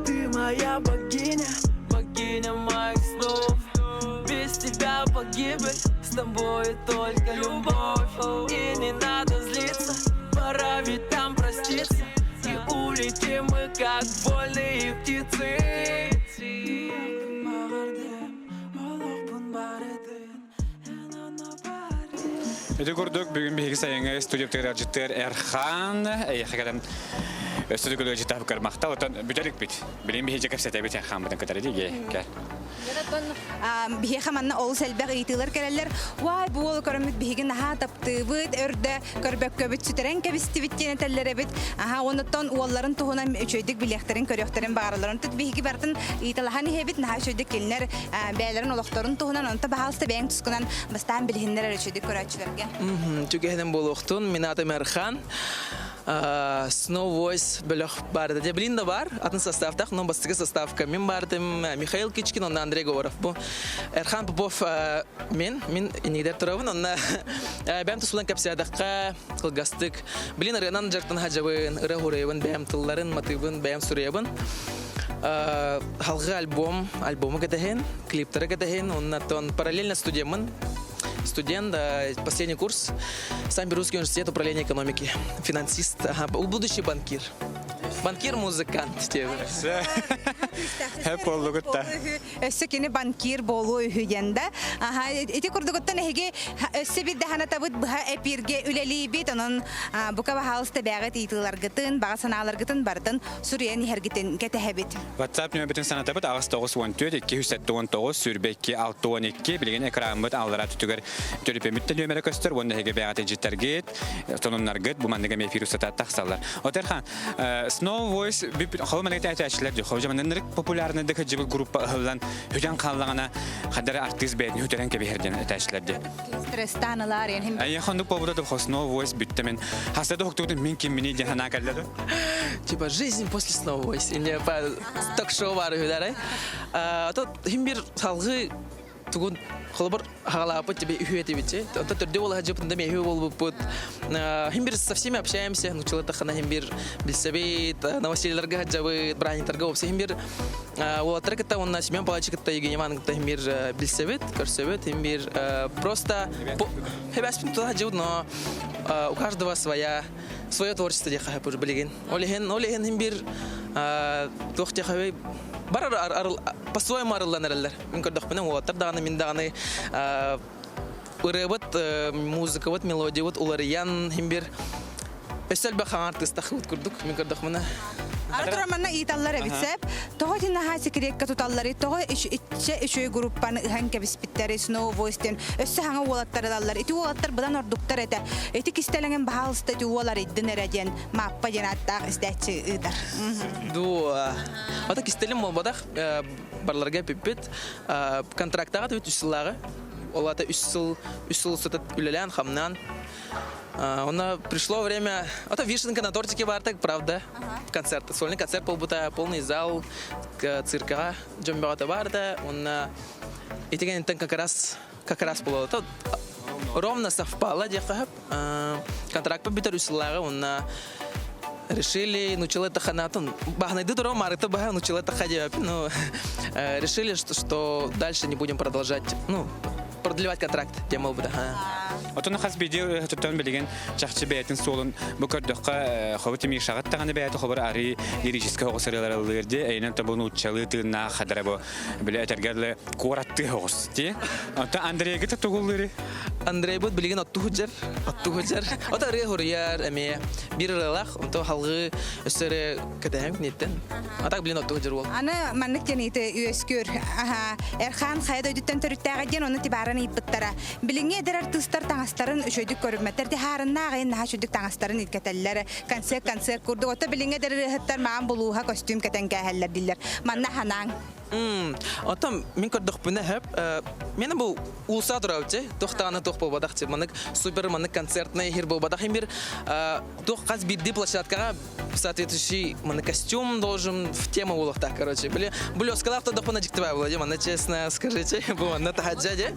Ты моя богиня, богиня моих снов Без тебя с тобой только любовь И не надо злиться, пора ведь там проститься И улетим мы, как вольные птицы Ити курдук бүгүн биһиги сайыҥҥы студия ыалдьыттыыр Эрхан эйиэхэ кэлэн өссө да көлүөчү көрмахта отон бүтэрикпит. Билин биһиги кэпсэтэбит Эрхаммытын кытары дии кэл. Биһиэхэ манна олус элбэх ыйытыылар кэлэллэр. Уай, бу уолу көрөммүт биһиги наһаа таптыыбыт, өрдө көрбөккөбүт сүтэрэн кэбистибит диэн этэллэр эбит. Аха, онуттан уолларын туһунан үчүгэйдик билиэхтэрин, көрүөхтэрин баҕараллар. Онтон биһиги барытын ыйыталаһан иһэбит, наһаа үчүгэйдик кинилэр бэйэлэрин олохторун туһунан, онто баһаалыста бэйэҥ тускунан бастаан билиһиннэр эрэ үчүгэйдик көрөөччүлэргэ. Түгэһинэн буолуохтун. Мин аатым Эрхан. Snow Voice бөлөх баар да блин да бар атын составтах но бастакы составка мин бардым Михаил Кичкин онно Андрей Говоров бу Эрхан Попов мен мин инигдер турабын онно бэм тусулан кэпсээдэххэ кылгастык блин ырыанан дьарыктан хадьабын ырыа хуруйабын бэйэм тылларын матыыбын бэйэм суруйабын халгы альбом альбому кэтэһин клиптары кэтэһин онно параллельно студиямын Студент, последний курс, Санкт-Петербургский университет управления экономики, финансист, ага, будущий банкир. Банкир-музыкант. Хэп боллугутта. Өссө кини банкир болуу үһү диэн да. Аха, ити курдугуттан эһиги өссө бир даһанатабыт быһа эпирге үлэлиибит, онон бука баһаалыста бэҕит ыйытыыларгытын, баҕа санааларгытын барытын суруйан иһэргитин кэтэһэбит. WhatsApp нөмербитин санатабыт 894 279 22 62 билигин экраммыт аллара түтүгэр төлөпөмүт да нөмерэ көстөр уонна эһиги бэйэҕит илдьиттэргит сонуннаргыт бу маннык эмиэ эфир устата тахсаллар. Отерхан Snow Voice холу маннык этээчилэр дьэ холу маннык популярный да кыдьыбыт группа ыһыллан хүтэн хааллаҕына хадары артыыс бэйэтин хүтэрэн кэбиһэр диэн этээчилэр дьэ. Стресстаан ылаар эн Айа хонук буолбута да Snow Voice бүттэ мен хаста да хуктубутун мин киммини диэн санаа кэллэ да. Типа жизнь после Snow Voice. Или ток-шоу бар үһүлэр. А то хим бир салгыы тугун холобур хагалааппыт тебе үһү этибит Онто төрдө буола сылдьыбытында үһү буолбуппут. Хим бир со всеми общаемся, нучила тахана хим бир билсэбит, новосельеларга сылдьабыт, браниктарга вообще хим бир уолаттары кытта уонна Семен Павлович кытта Евгений Иванович кытта хим бир билсэбит, көрсөбүт, хим бир просто хэбэспин тута сылдьыбыт, но у каждого своя свое творчество диэхэ уже билигин. Ол иһин, ол иһин хим бир туох диэхэ бар по-своему арыллан эрэллэр. Мин көрдөхпүнэ уолаттар даҕаны, мин даҕаны ырыабыт, музыкабыт, мелодиябыт уларыйан хим бир өссө элбэх хаҥа артыыстахыбыт курдук мин көрдөхпүнэ. Ары туран манна ыыталлар эбит сэп. Тоҕо ити наһаа секрекка туталлары, тоҕо иччэ үчүгэй группаны ыһан кэбиспиттэри, Snow Voice диэн өссө хаҥа уолаттар ылаллар. Ити уолаттар быдан ордуктар этэ. Ити кистэлэҥин баһаалыста ити уол арыйдын эрэ диэн Мааппа диэн ааттаах истээччи ыытар. Дуо. Ата кистэлим буолбатах барларга эпиппит. Контрактаҕа түбүт үс сыллааҕы. Ол ата үс сыл үс сыл устата үлэлээн, хамнаан Онно пришло время... Это вишенка на тортике бартак, правда. Концерт. Сольный концерт буолбута, полный зал циркаҕа дьон бөҕөтө баарда. Онно итигэнтэн как раз как раз буолла. Ровно совпало диэххэ Контракт бүтэр үс сыллааҕы онно решили нучила таханатын баһнайды тура марыты баһа нучила таха ну решили что, что дальше не будем продолжать ну продлевать контракт тема бута Отон хас биирдии туттан билигин чахчы бэйэтин суолун бу көрдөххө хобу тимир шаҕат даҕаны бэйэтэ хобур ари лирическэй оҕус ырыалар ыллыыр ди эйинэн тобу нууччалыы тыыннаах хадара бу били этэргэр куораттыы оҕус ди Онтон Андрейга тугуллыыры Андрейбут билигин отту сылдьар отту сылдьар ото ырыа хуруйар эмиэ биир ырыалаах онто халгыы өссө эрэ кэтэһэм киниттэн а так билин отту сылдьар уол Аны маннык диэн ыйыты үөскүүр. Аха, Эрхан хайа дойдуттан төрүттээҕэ диэн ону тибааран ыйыппыттара. Билиҥҥи эдэр артыыстар таҥастарын үчүгэйдик көрүммэттэр. Тиһаарыннаах айын наһаа үчүгдүк таҥастарын илкэтэллэр. Концерт концерт курдук. Ото билиҥҥи эдэр ырыаһыттар маан булууһа костюм кэтэн кээһэллэр дииллэр. Манна ханаҥ. Оттон мин көрдөхпүнэ хөп, мені бұл уулусса турабычы, туох даҕаны туох буолбатах маннык супер маннык концертный эфир буолбатах бир туох хас биирдии площадкаҕа соответствующий маннык костюм должен в тему буолуохтаах короче. Били блескалаах турдахпына дьиктибай буолла манна честно скажите, бу манна таһаджа де.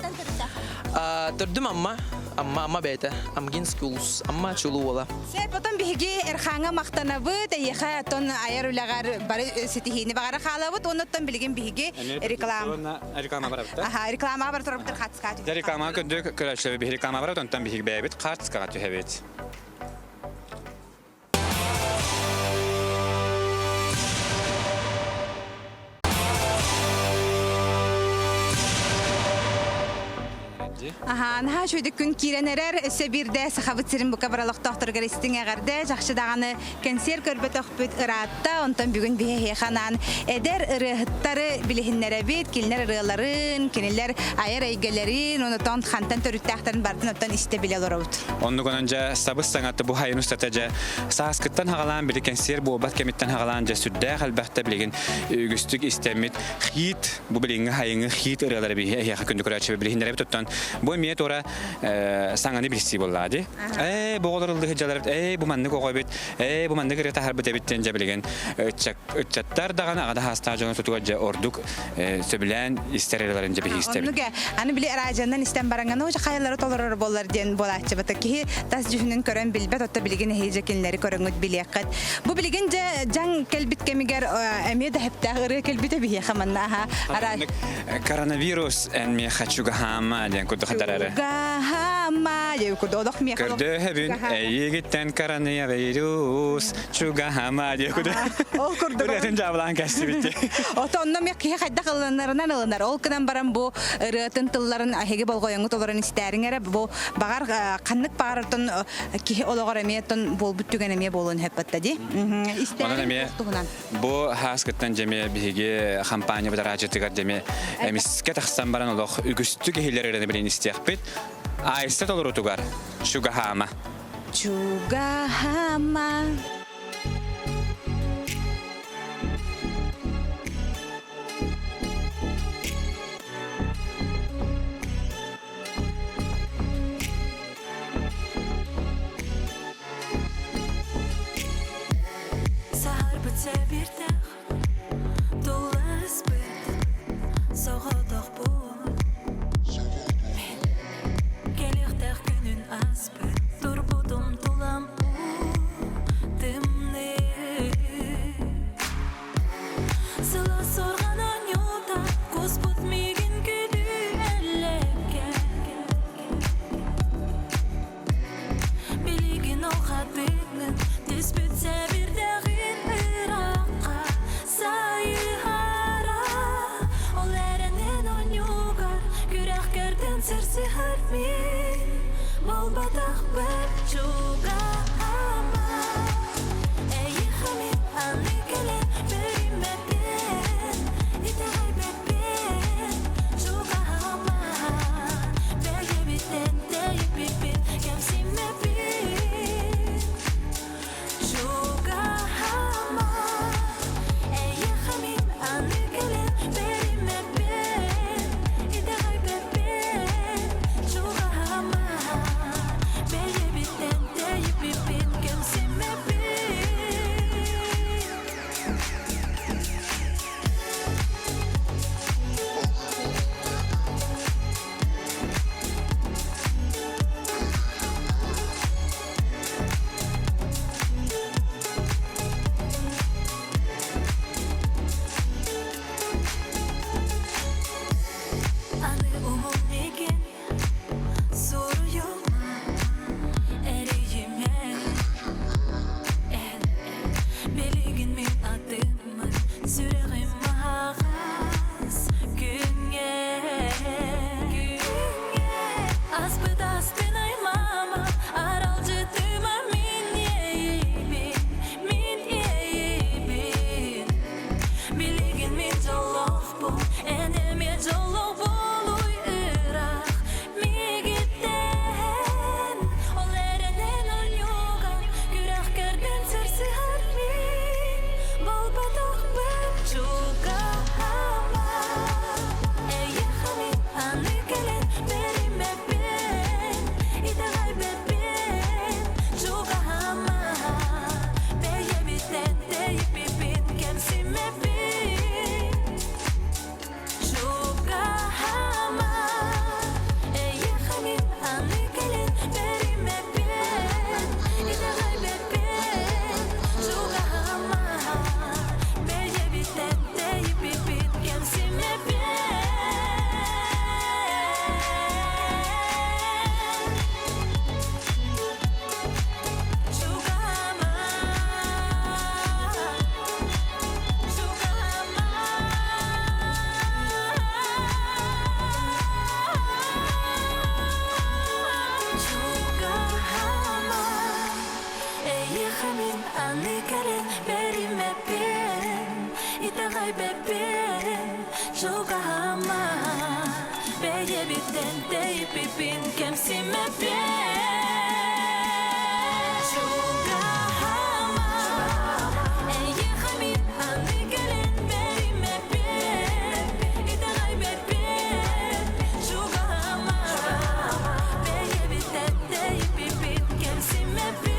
Төрдүм амма. Амма Амма бэйэтэ Амгинский улус Амма чулуу уола. Сэ потом биһиги Эрхааҥҥа махтанабыт, эйиэхэ оттон айар үлэҕэр бары ситиһиини баҕара хаалабыт, оннуттан билигин биһиги реклама реклама барабыт. Аха, рекламаҕа бара турабыт хаартыскаҕа түһэбит. Реклама көрдүк көрөөччүлэр биһи реклама барабыт, онтон биһиги бэйэбит хаартыскаҕа түһэбит. Аһаа, наһаа үчүгэйдик күн киирэн эрэр. Өссө биирдэ Сахабыт сирин бука бары олохтоохторугар истиҥ эҕэрдэ. Чахчы даҕаны кэнсиэр көрбөтөхпүт ыраатта. Онтон бүгүн биһи эһиэхэ анаан эдэр ырыаһыттары билиһиннэрэбит. Кинилэр ырыаларын, кинилэр айар эйгэлэрин, онтон хантан төрүттээхтэрин барытын оттон истэ билэ олоробут. Оннугунан дьэ сабыс саҥата бу хайын устата дьэ сааскыттан хаҕалаан били кэнсиэр буолбат кэмиттэн хаҕалаан дьэ сүрдээх элбэхтэ билигин үгүстүк истэммит хит бу билиҥҥи хайыҥы хит ырыалары биһи эһиэхэ күндү көрөөччү билиһиннэрэбит оттон бу эмиэ туора саҥаны билсии буоллаҕа дии. Ээ бу оҕолор ыллыы сылдьаллар ээ бу маннык оҕо эбит ээ бу маннык ырыа таһарбыт эбит диэн дьэ билигин ыччаттар даҕаны аҕа да хаастаах дьону тутугар дьэ ордук сөбүлээн истэр ырыаларын дьэ биһи истэбит. Оннук аны били радионан истэн бараҥҥа ну хайалары толорор буоллар диэн буолааччыбыта киһи тас дьүһүнүн көрөн билбэт отто билигин эһиги дьэ кинилэри көрөҥҥүт билиэххит. Бу билигин дьэ дьаҥ кэлбит кэмигэр эмиэ да хэптээх ырыа кэлбитэ биһиэхэ манна аха Коронавирус эн миэхэ чугаһаама диэн курдук хатарары. Чугаһаама диэн курдук олох миэхэ Көрдөһөбүн эйигиттэн коронавирус чугаһаама диэн курдук. Ол курдук. Ырыатын дьаабылаан кэстибит. Ото онно миэх киһи хайдах ылынарынан ылынар. Ол гынан баран бу ырыатын тылларын эһиги болҕойоҥҥут олорон истээриҥ эрэ бу баҕар ханнык баҕарартан киһи олоҕор эмиэ тон буолбут түгэн эмиэ буолуон сөп батта дии. Онон эмиэ Бу хааскыттан дьэми биһиги хампаанньа бытараачытыгар дьэми эмискэ тахсан баран олох үгүстүк иһилэр эрэ билин истиэхпит. Айста толорутугар Чугаһаама. Чугаһаама. Саһарбыт сэбирдэх тулласпыт соҕотохпун Мин кэлиэхтээх күнүн ааспыт турбутум тулам уу тымныы. Итэҕэйбэппин, чугаһаама, бэйэбиттэн тэйиппиппин кэмсиммэппин. Чугаһаама, эйиэхэ мин аны кэлэн бэриммэппин. Итэҕэйбэппин, чугаһаама, бэйэбиттэн тэйиппиппин кэмсиммэппин.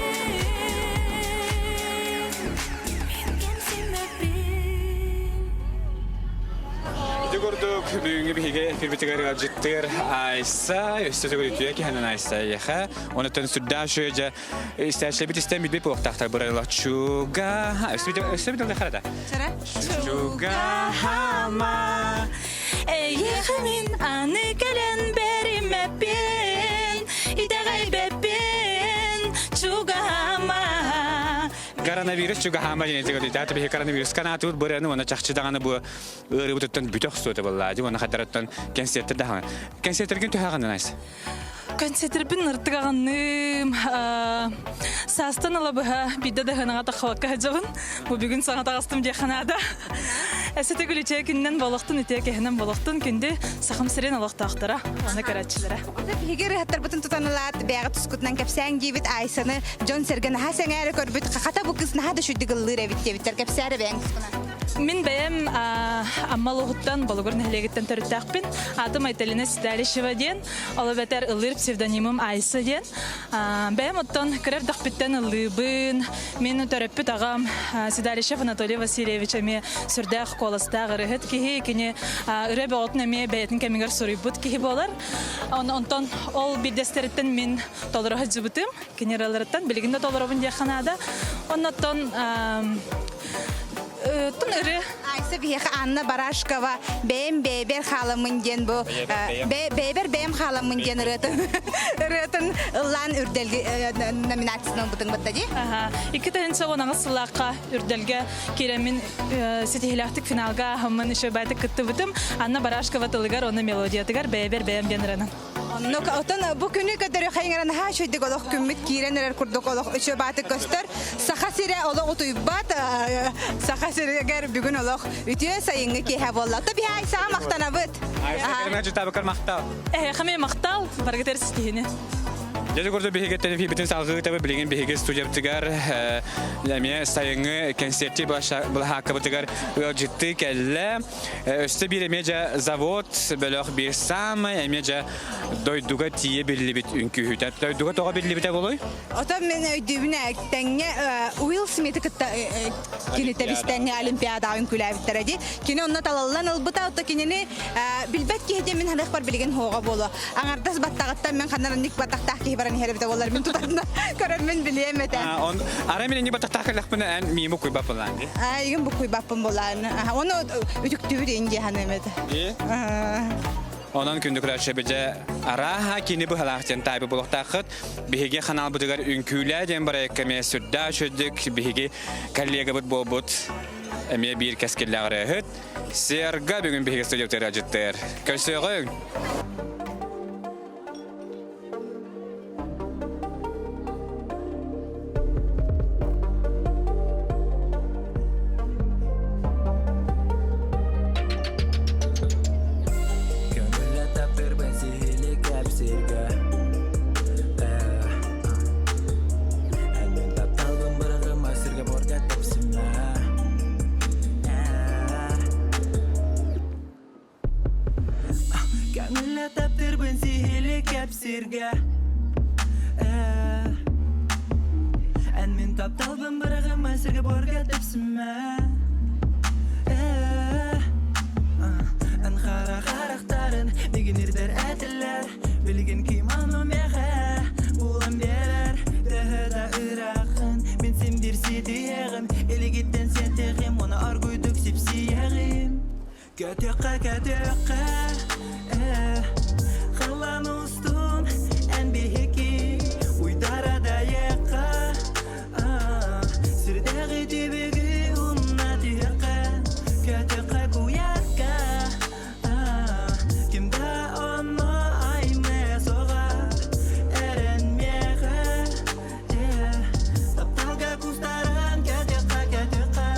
Ити курдук бүгүҥҥү биһиги эфирбитигэр ыалдьыттыыр Айса, өссө төгүл үтүө киһинэн Айса эйиэхэ. Онуттан сүрдээх үчүгэй дьэ истээччилэрбит истэн билбит буолуохтаахтар бырайылар чуга өссө бит ылыахара да. Чугахама Эйиэхэ мин аны кэлэн бэриммэппин, итэҕэйбэппин, чугаһаама. Коронавирус чугаһаама диэн этигэр даата биһи коронавирус канаатыбыт бырыаны уонна чахчы даҕаны бу ыарыыбытыттан бүтэх суота буоллаа уонна хадараттан кэнсиэртэр даҕаны кэнсиэртэргин түһэҕин Айс Кэнсиэртэрбин ыртык аҕынным саастан ыла быһа биирдэ да ыһынаҕа таххыбакка сылдьабын бу бүгүн саҥа таҕыстым диэххэ наада Эсэ төгүл үтүө күнүнэн болохтун үтүө киһинэн болохтун күндү Сахам сирин олохтоохторо уонна көрөөччүлэрэ Биһиги ырыһаттарбытын тутан ылаат, бэйэҕит тускутунан кэпсээҥ диэбит Айсаны дьон-сэргэ наһаа сэҥээрэ көрбүт, хата бу кыыс наһаа да үчүгдүк ыллыыр эбит диэбиттэр. Кэпсээрэ бэйэҥ тускунан. Мин бэйэм Амма улууһуттан Болугур нэһилиэгиттэн төрүттээхпин. Аатым Айталина Седалищева диэн, ол эбэтэр ыллыыр псевдонимым Айса диэн. Бэйэм оттон кыра эрдэхпиттэн ыллыыбын. Мин төрөппүт аҕам Седалищев Анатолий Васильевич эмиэ сүрдээх куоластаах ырыаһыт киһи. Кини ырыа бөҕөтүн эмиэ бэйэтин кэмигэр суруйбут киһи буолар. Онтон ол биирдэстэриттэн мин толоро сылдьыбытым. Кини ырыаларыттан билигин да толоробун диэххэ наада. Оннуттан тун ырыа Айса биһиэхэ Анна Барашкова бэйэм бэйэбэр хааламмын диэн бу бэйэбэр бэйэм хааламмын диэн ырыатын ырыатын ыллаан үрдэлгэ номинациятын ылбытыҥ батта дии. 2018 сыллаахха үрдэлгэ киирэммин ситиһилээхтик финалга ааһаммын үчүгэйдик кыттыбытым. Анна Барашкова тылыгар уонна мелодиятыгар бэйэбэр бэйэм диэн ырыанан. Оннук отон бу күнү көтөрү хайыҥаран наһаа үчүгдүк олох күммүт киирэн эрэр курдук олох үчүгэй баатык көстөр. Саха сирэ олох утуйбат. Саха сиригэр бүгүн олох үтүө сайыҥҥы киэһэ буолла. То биһи Айсаҕа махтанабыт. Айса жутабыкар махтал. Эһиэхэ эмиэ махтал, барыгытыгар ситиһини. Дьэ курдук биһиги телефибитин салгыы билигин биһиги студиябытыгар эмиэ сайыҥҥы кэнсиэрти былаһааккабытыгар ыалдьыттыы кэллэ. Өссө биир эмиэ дьэ завод бөлөх биир саамай эмиэ дьэ дойдуга тиийэ биллибит үҥкүүһүтэ. Дойдуга тоҕо биллибитэ буолуой? Отон мен өйдүүбүн тэҥҥэ Уилл Смити кытта кини тэбис-тэҥҥэ Олимпиадаҕа үҥкүүлээбиттэрэ дии. Кини онно талаллан ылбыта, ото кинини билбэт киһи диэн мин ханыахпар билигин хуоҕа буолуо. Аҥардас баттаҕыттан мен ханна ник баттахтаах киһи баран иһэр эбитэ буоллар мин тутарына көрөрмүн билиэм этэ. Арай мин инни баттахтаах кэллэхпинэ эн миими куйбаппын дии. Игин бу куйбаппын булаан. Оны үтүктүбүт ин дии ханыым этэ. Онон күндү көрөөччү арааһа кини быһалаах диэн таайбы булуохтааххыт. Биһиги ханаалбытыгар үҥкүүлээ диэн бырайыакка эмиэ сүрдээх үчүгдүк биһиги коллегабыт буолбут эмиэ биир кэскиллээх ырыаһыт Серга бүгүн биһиги студиябытыгар ыалдьыттыыр. Көрсүөҕүҥ! Көҥүллэ таптырбын сиһили кэпсииргэ Эн мин тапталбын быраҕыма сиргэ буорга тэпсимэ Көҥүллэ таптырбын сиһили кэпсииргэ Эн мин тапталбын быраҕыма сиргэ буорга тэпсимэ Эн хара харахтарын мигин ирдэр этилэр Билигин ким ону миэхэ булан биэрэр Төһө да ырааххын мин син биир ситиһэҕим Илигиттэн сиэтиэҕим уонна оргуйдук сипсийэҕим Көтүөххэ көтүөххэ э, халлаан устун эн биһики уйдара дайыахха сирдээҕи түбүгү умна түһүөххэ көтүөххэ куйаарга ким да онно аймыа суоҕа эрэн миэхэ тапталга кустаран көтүөххэ көтүөххэ.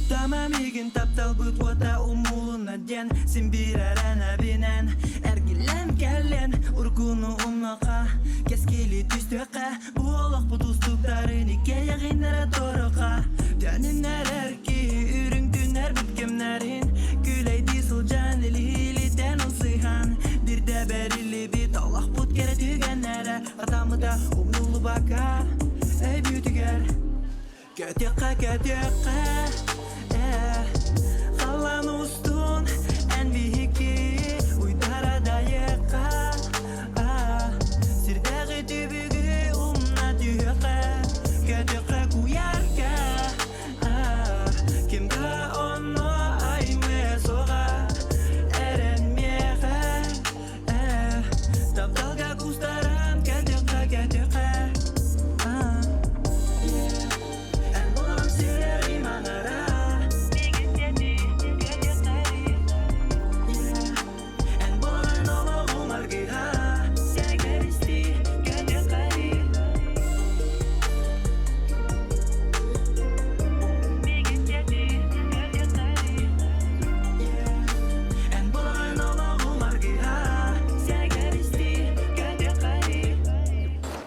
Куттама миигин тапталбыт уота умулунна диэн Син биир эрэнэбинэн эргиллэн кэллин Уруккуну умнуохха, кэскили түстүөххэ Бу олохпут устуктарын иккиэйэҕин эрэ туоруохха Төнүннэрэр киһи үрүҥ түннэрбит кэмнэрин Күлэйдии сылдьан илиилитэн ылсыһан Бирдэ бэриллибит олохпут кэрэ түгэннэрэ Хатаммыта умнуллубакка өйбүтүгэр Көтүөххэ, көтүөххэ, ээ, халлаан устун эн биһикки уйдара дайыахха, аа, сирдээҕи түбүгү умна түһүөххэ, көтүөххэ куйаарга, аа, ким да онно аймыа суоҕа, эрэн миэхэ, ээ, тапталга кустаран көтүөххэ, көтүөххэ, аа. Эн булам сүрэҕим аҥара Эн булан олоҕум аргыһа Сэгэристи көтүөххэ Эн булан олоҕум аргыһа Сэгэристи көтүөххэ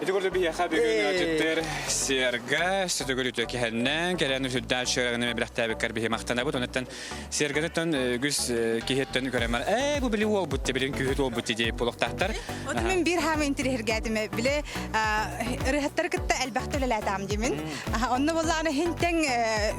Ити курдук биһиэхэ бүгүн ыалдьыттар Серга сөтөгөр үтүө киһэннэн кэлэн үсүрдээх шырагыны бэлэхтээбиккэр биһи махтанабыт. Онуттан Сергатыттан үгүс киһиттэн көрөмөр ээ бу били уолбут билин күүһүт уолбут дии буолуохтаахтар. От мен биир хаама интириһиргээтиме биле ырыһаттары кытта элбэхтэ үлэлээтаам димин. Онно боллаҕына хинтең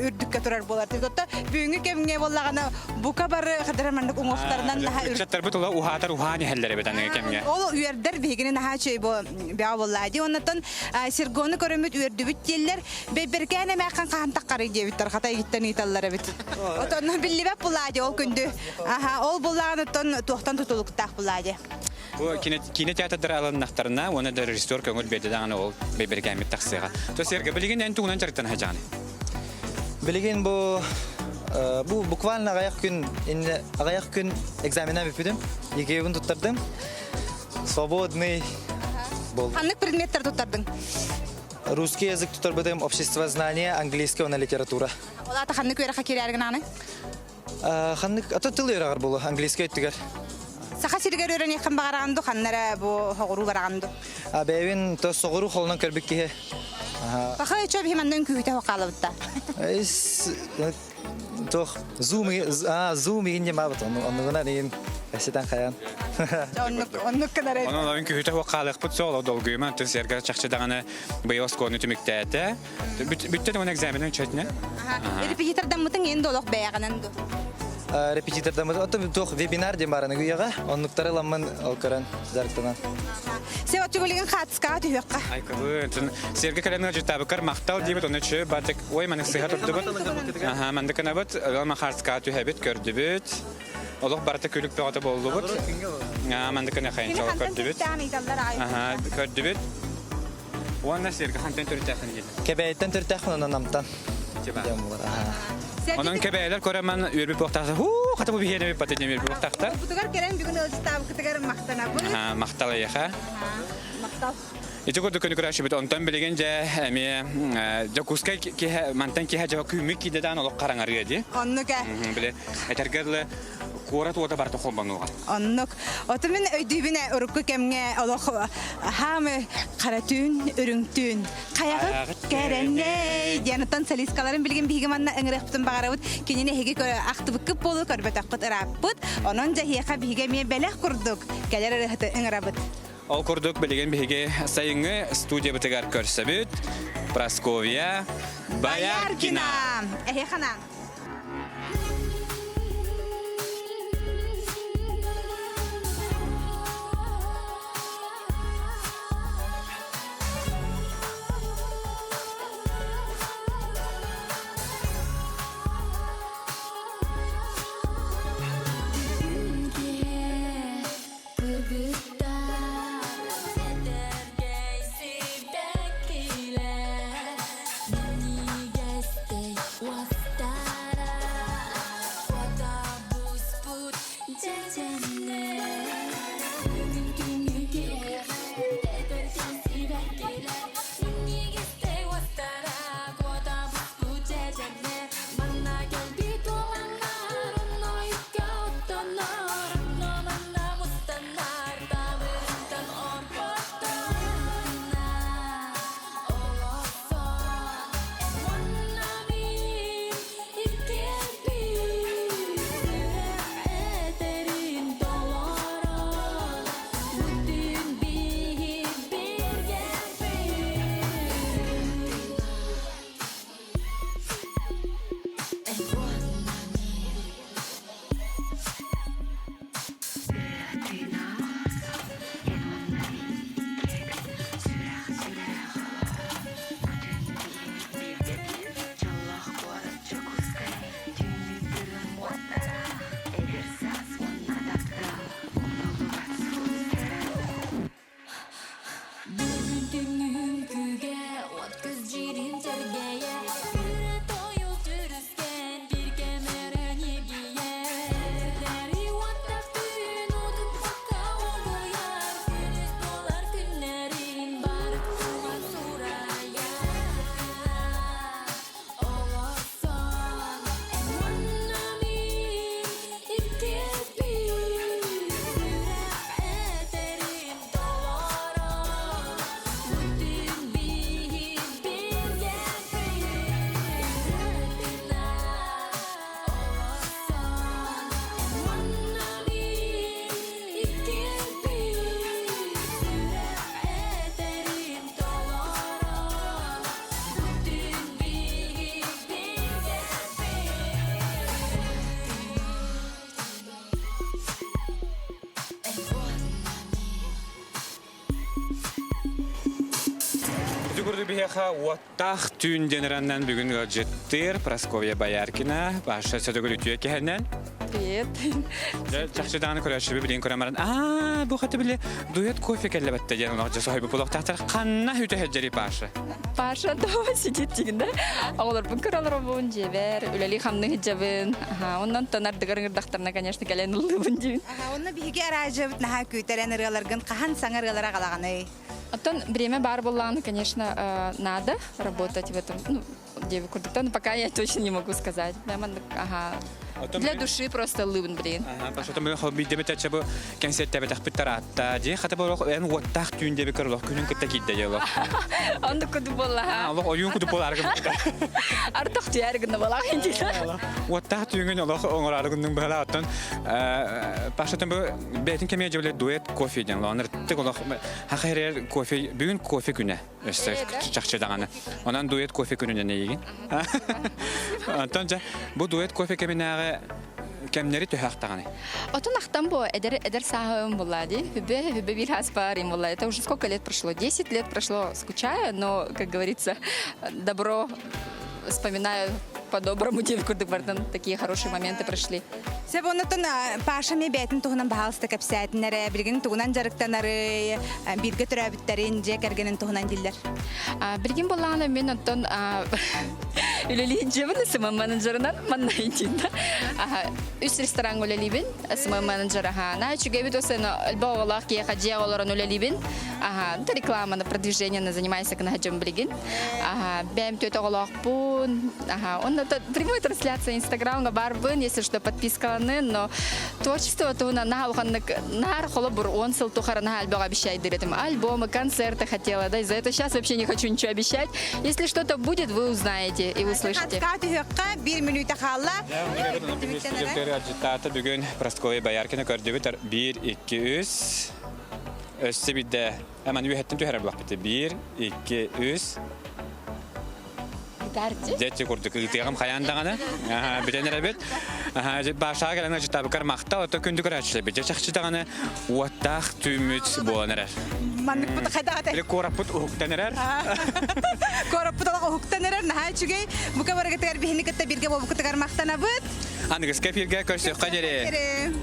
үрдүккэ турар буолар. Отто бүгүҥҥү кэмҥэ боллаҕына бука бары хадара маннык уҥуохтарынан наһаа Ыччаттарбыт ула уһаатар уһаан иһэллэр эбит аныгы кэмҥэ. Ол үөрдэр биһигини наһаа үчүгэй бу бөҕө буоллаа дии. Оннотон Сергону көрөммүт үөрдүбүт диэллэр. Бэйбэркээн эмээххин хаһан таххарый диэбиттэр хата игиттэн ыыталлар эбит. Отонно биллибэт булаа дии ол күндү. Аха, ол булаан оттон туохтан тутулуктаах булаа дии. Бу киинэ театрдара алыннахтарына уонна да режиссер көҥүл биэрдэ даҕаны ол бэйбэрикээммит тахсыаҕа. То Серга, билигин эн тугунан дьарыктана сылдьаҕыный? Билигин бу бу буквально аҕыйах күн аҕыйах күн экзамена бүппүтүм. ЕГЭ-бин туттардым. Свободный был. Ханнык предметтер туттардың? Русский язык туттарбытым, общество знания, английский уонна литература. Ол ата ханнык үөрэххэ киирэргин аны? Ханнык ата тыл үөрэҕэр буолу английский өттүгэр. Саха сиригэр үөрэниэххин баҕараҕын ду, ханна эрэ бу соҕуруу бараҕын ду? Бэйэбин то соҕуруу холунан көрбүт киһи. Паха өчө биһи манна үҥкүүһүтэ хоқаалабытта. Туох зум зум игин дьамаабыт оннугунан игин эситэн хайан. Оннук оннук гынар. Онон үҥкүүһүтэ хоқаалыахпыт суол долгуйма антын сэргэ чахчы даҕаны быйыл оскуоланы түмүктээтэ. Бүттэ да экзаменын үчэтинэ. Репетитордаммытың енді олох бэйэҕинэн ду? Репетитордаммыт ото туох вебинар диэн баараны гүйэҕэ оннуктары ламмын ол көрөн дьарыктанан. Се отчугулигин хаатыскаҕа түһүөххэ. Айкыбы, сэргэ кэлэн ыалдьыттаабыккар махтал диэбит, оны чү батык ой манык сыһа турдубут. Аха, мандыкынабыт, ылма хаартыскаҕа түһэбит, көрдүбүт. Олох барыта күлүк бөҕөтө буоллубут. Мандыкына хайын көрдүбүт. Аха, көрдүбүт. Уонна сиргэ хантан төрүттээххин диэн. Кэбээйиттэн төрүттээхпин онон Намтан. Онон кэбээлэр көрөмөн үөрбүт буохтаахтар. Хуу, хата бу биһиэнэ биппат диэн үөрбүт буохтаахтар. Бутугар кэлэн бүгүн ыалдьыттаабыкытыгар махтанабын. Махтал эйиэхэ. Махтал. Ити курдук күнү көрөөччүбүт. Онтон билигин дьэ эмиэ Дьокуускай киһи мантан киһи дьэ күммүт киирдэ олох хараҥарыа дии. Оннук ээ. Били этэргэ дылы куорат уота барыта холбонуоҕа. Оннук. Оту мин өйдүүбүн ээ урукку кэмҥэ олох хаамы хара түүн, үрүҥ түүн. Хайаҕыт кэрэннэй диэн оттон солисткаларын билигин биһиги манна ыҥырыахпытын баҕарабыт. Кинини эһиги ахтыбыккыт буолуо көрбөтөххүт ырааппыт. Онон дьэһиэхэ биһиги эмиэ бэлэх курдук кэлэр ырыаһыты ыҥырабыт. Ол курдук билигин биһиги сайыҥҥы студиябытыгар көрсөбүт. Прасковья Бояркина. Эһиэхэ анаан. Сибэккилэр минньигэстик уостар. Ити биһиэхэ уоттаах түүн диэн ыраннан бүгүн ыалдьыттыыр Прасковья Бояркина, Паша Сөтөгүл үтүө киһинэн. Привет. Чахчы даҕаны көрөөччүбү билигин көрөн баран, аа, бу хата били дуэт кофе кэллэбэттэ диэн олох дьэ соһуйбут буолуохтаахтар. Ханна үтэ сылдьарый Паша? Паша дома сидит дигин да. Оҕолорбун көрөлөрөбун, дьиэбэр, үлэлии хамныы сылдьабын. Аха, оннон тонардыгар ыҥырдахтарына, конечно, кэлэн ыллыыбын диибин. Аха, онно биһиги араадьыйабыт наһаа күүтэрэн ырыаларгын хаһан саҥа ырыалара аҕалаҕыный? Оттон время баар буоллаҕына, конечно, надо работать в этом, ну, диэби курдуктан, пока я точно не могу сказать. Ага. Для души просто ыллыыбын блин. Пашотон бу биирдэ бу кэнсиэртээбэтэхпит тараатта. Дьиэ хата бу эн уоттаах түүн диэби көр олох күнүн кытта киирдэ дьэ олох. Оннук кудук буоллаха. Олох ойуун кудук буолаары гыммыта. Артах түһэр гынна буолаах интида. Уоттаах түүҥүн олох оҥораары гынныҥ быһалаа оттон Пашотон бу бэйэтин кэмиэ дьэ дуэт кофе диэн олох ыныртык олох хахайрер кофе бүгүн кофе күнэ өссө чахчы даҕаны. Онон дуэт кофе күнүнэн эйигин. Онтон дьэ бу дуэт кофе кэминээҕи кэмнэри төһө ахтаҕыный? Отун ахтан бу эдэр эдэр сааһым була ди. Хүбэ хүбэ бир хаспар им була. Это уже сколько лет прошло? 10 лет прошло, скучаю, но, как говорится, добро вспоминаю по-доброму диэн курдук бардын такие хорошие моменты прошли. Сөп оннуттан Паша эмиэ бэйэтин туһунан баһаалыста кэпсээтин эрэ, билигин тугунан дьарыктанарый, бииргэ төрөөбүттэрин, дьиэ кэргэнин туһунан дииллэр. Билигин буоллаҕына мин оттон үлэлиир дьиэбин СММ менеджерынан манна ийтинда. Үс рестораҥҥа үлэлиибин СММ менеджер аха. На үчүгэйбит осын элбэх оҕолоох киһиэхэ дьиэ олорон үлэлиибин. Аха, рекламаны, продвижениены занимайся гына дьон билигин. Аха, бэйэм түөт оҕолоохпун. Аха, онно прямой трансляция Инстаграмга барбын, если что, подпискаланы, но творчество туһунан наһаа улаханнык наар холобур он сыл тухары наһаа элбэх обещайдыр этим. Альбомы, концерты хотела, да, из-за этого сейчас вообще не хочу ничего обещать. Если что-то будет, вы узнаете и услышите. Түһүөххэ биир мүнүүтэ хаалла. Бүгүн бүгүн Прасковья Бояркина көрдүбүт. Биир, икки, үс. Өссө биирдэ Аман үөһэттэн түһэрэр булахпыт. Биир, икки, үс. Дьэ курдук ыытыаҕым хайаан даҕаны. Бүтэн эрэбит. Башаға кэлэн ачытабыкар махта, ото күндү көрөөччүлэрбит. Дьэ чахчы даҕаны уоттаах түүммүт буолан эрэр. Маннык хайдаҕатай? Или куораппыт уһуктан эрэр. Куораппыт олох уһуктан эрэр, наһаа үчүгэй. Бука барыгытыгар биһини кытта бииргэ буолбуккутугар махтанабыт. Аныгыска эфиргэ көрсүөххэ диэри.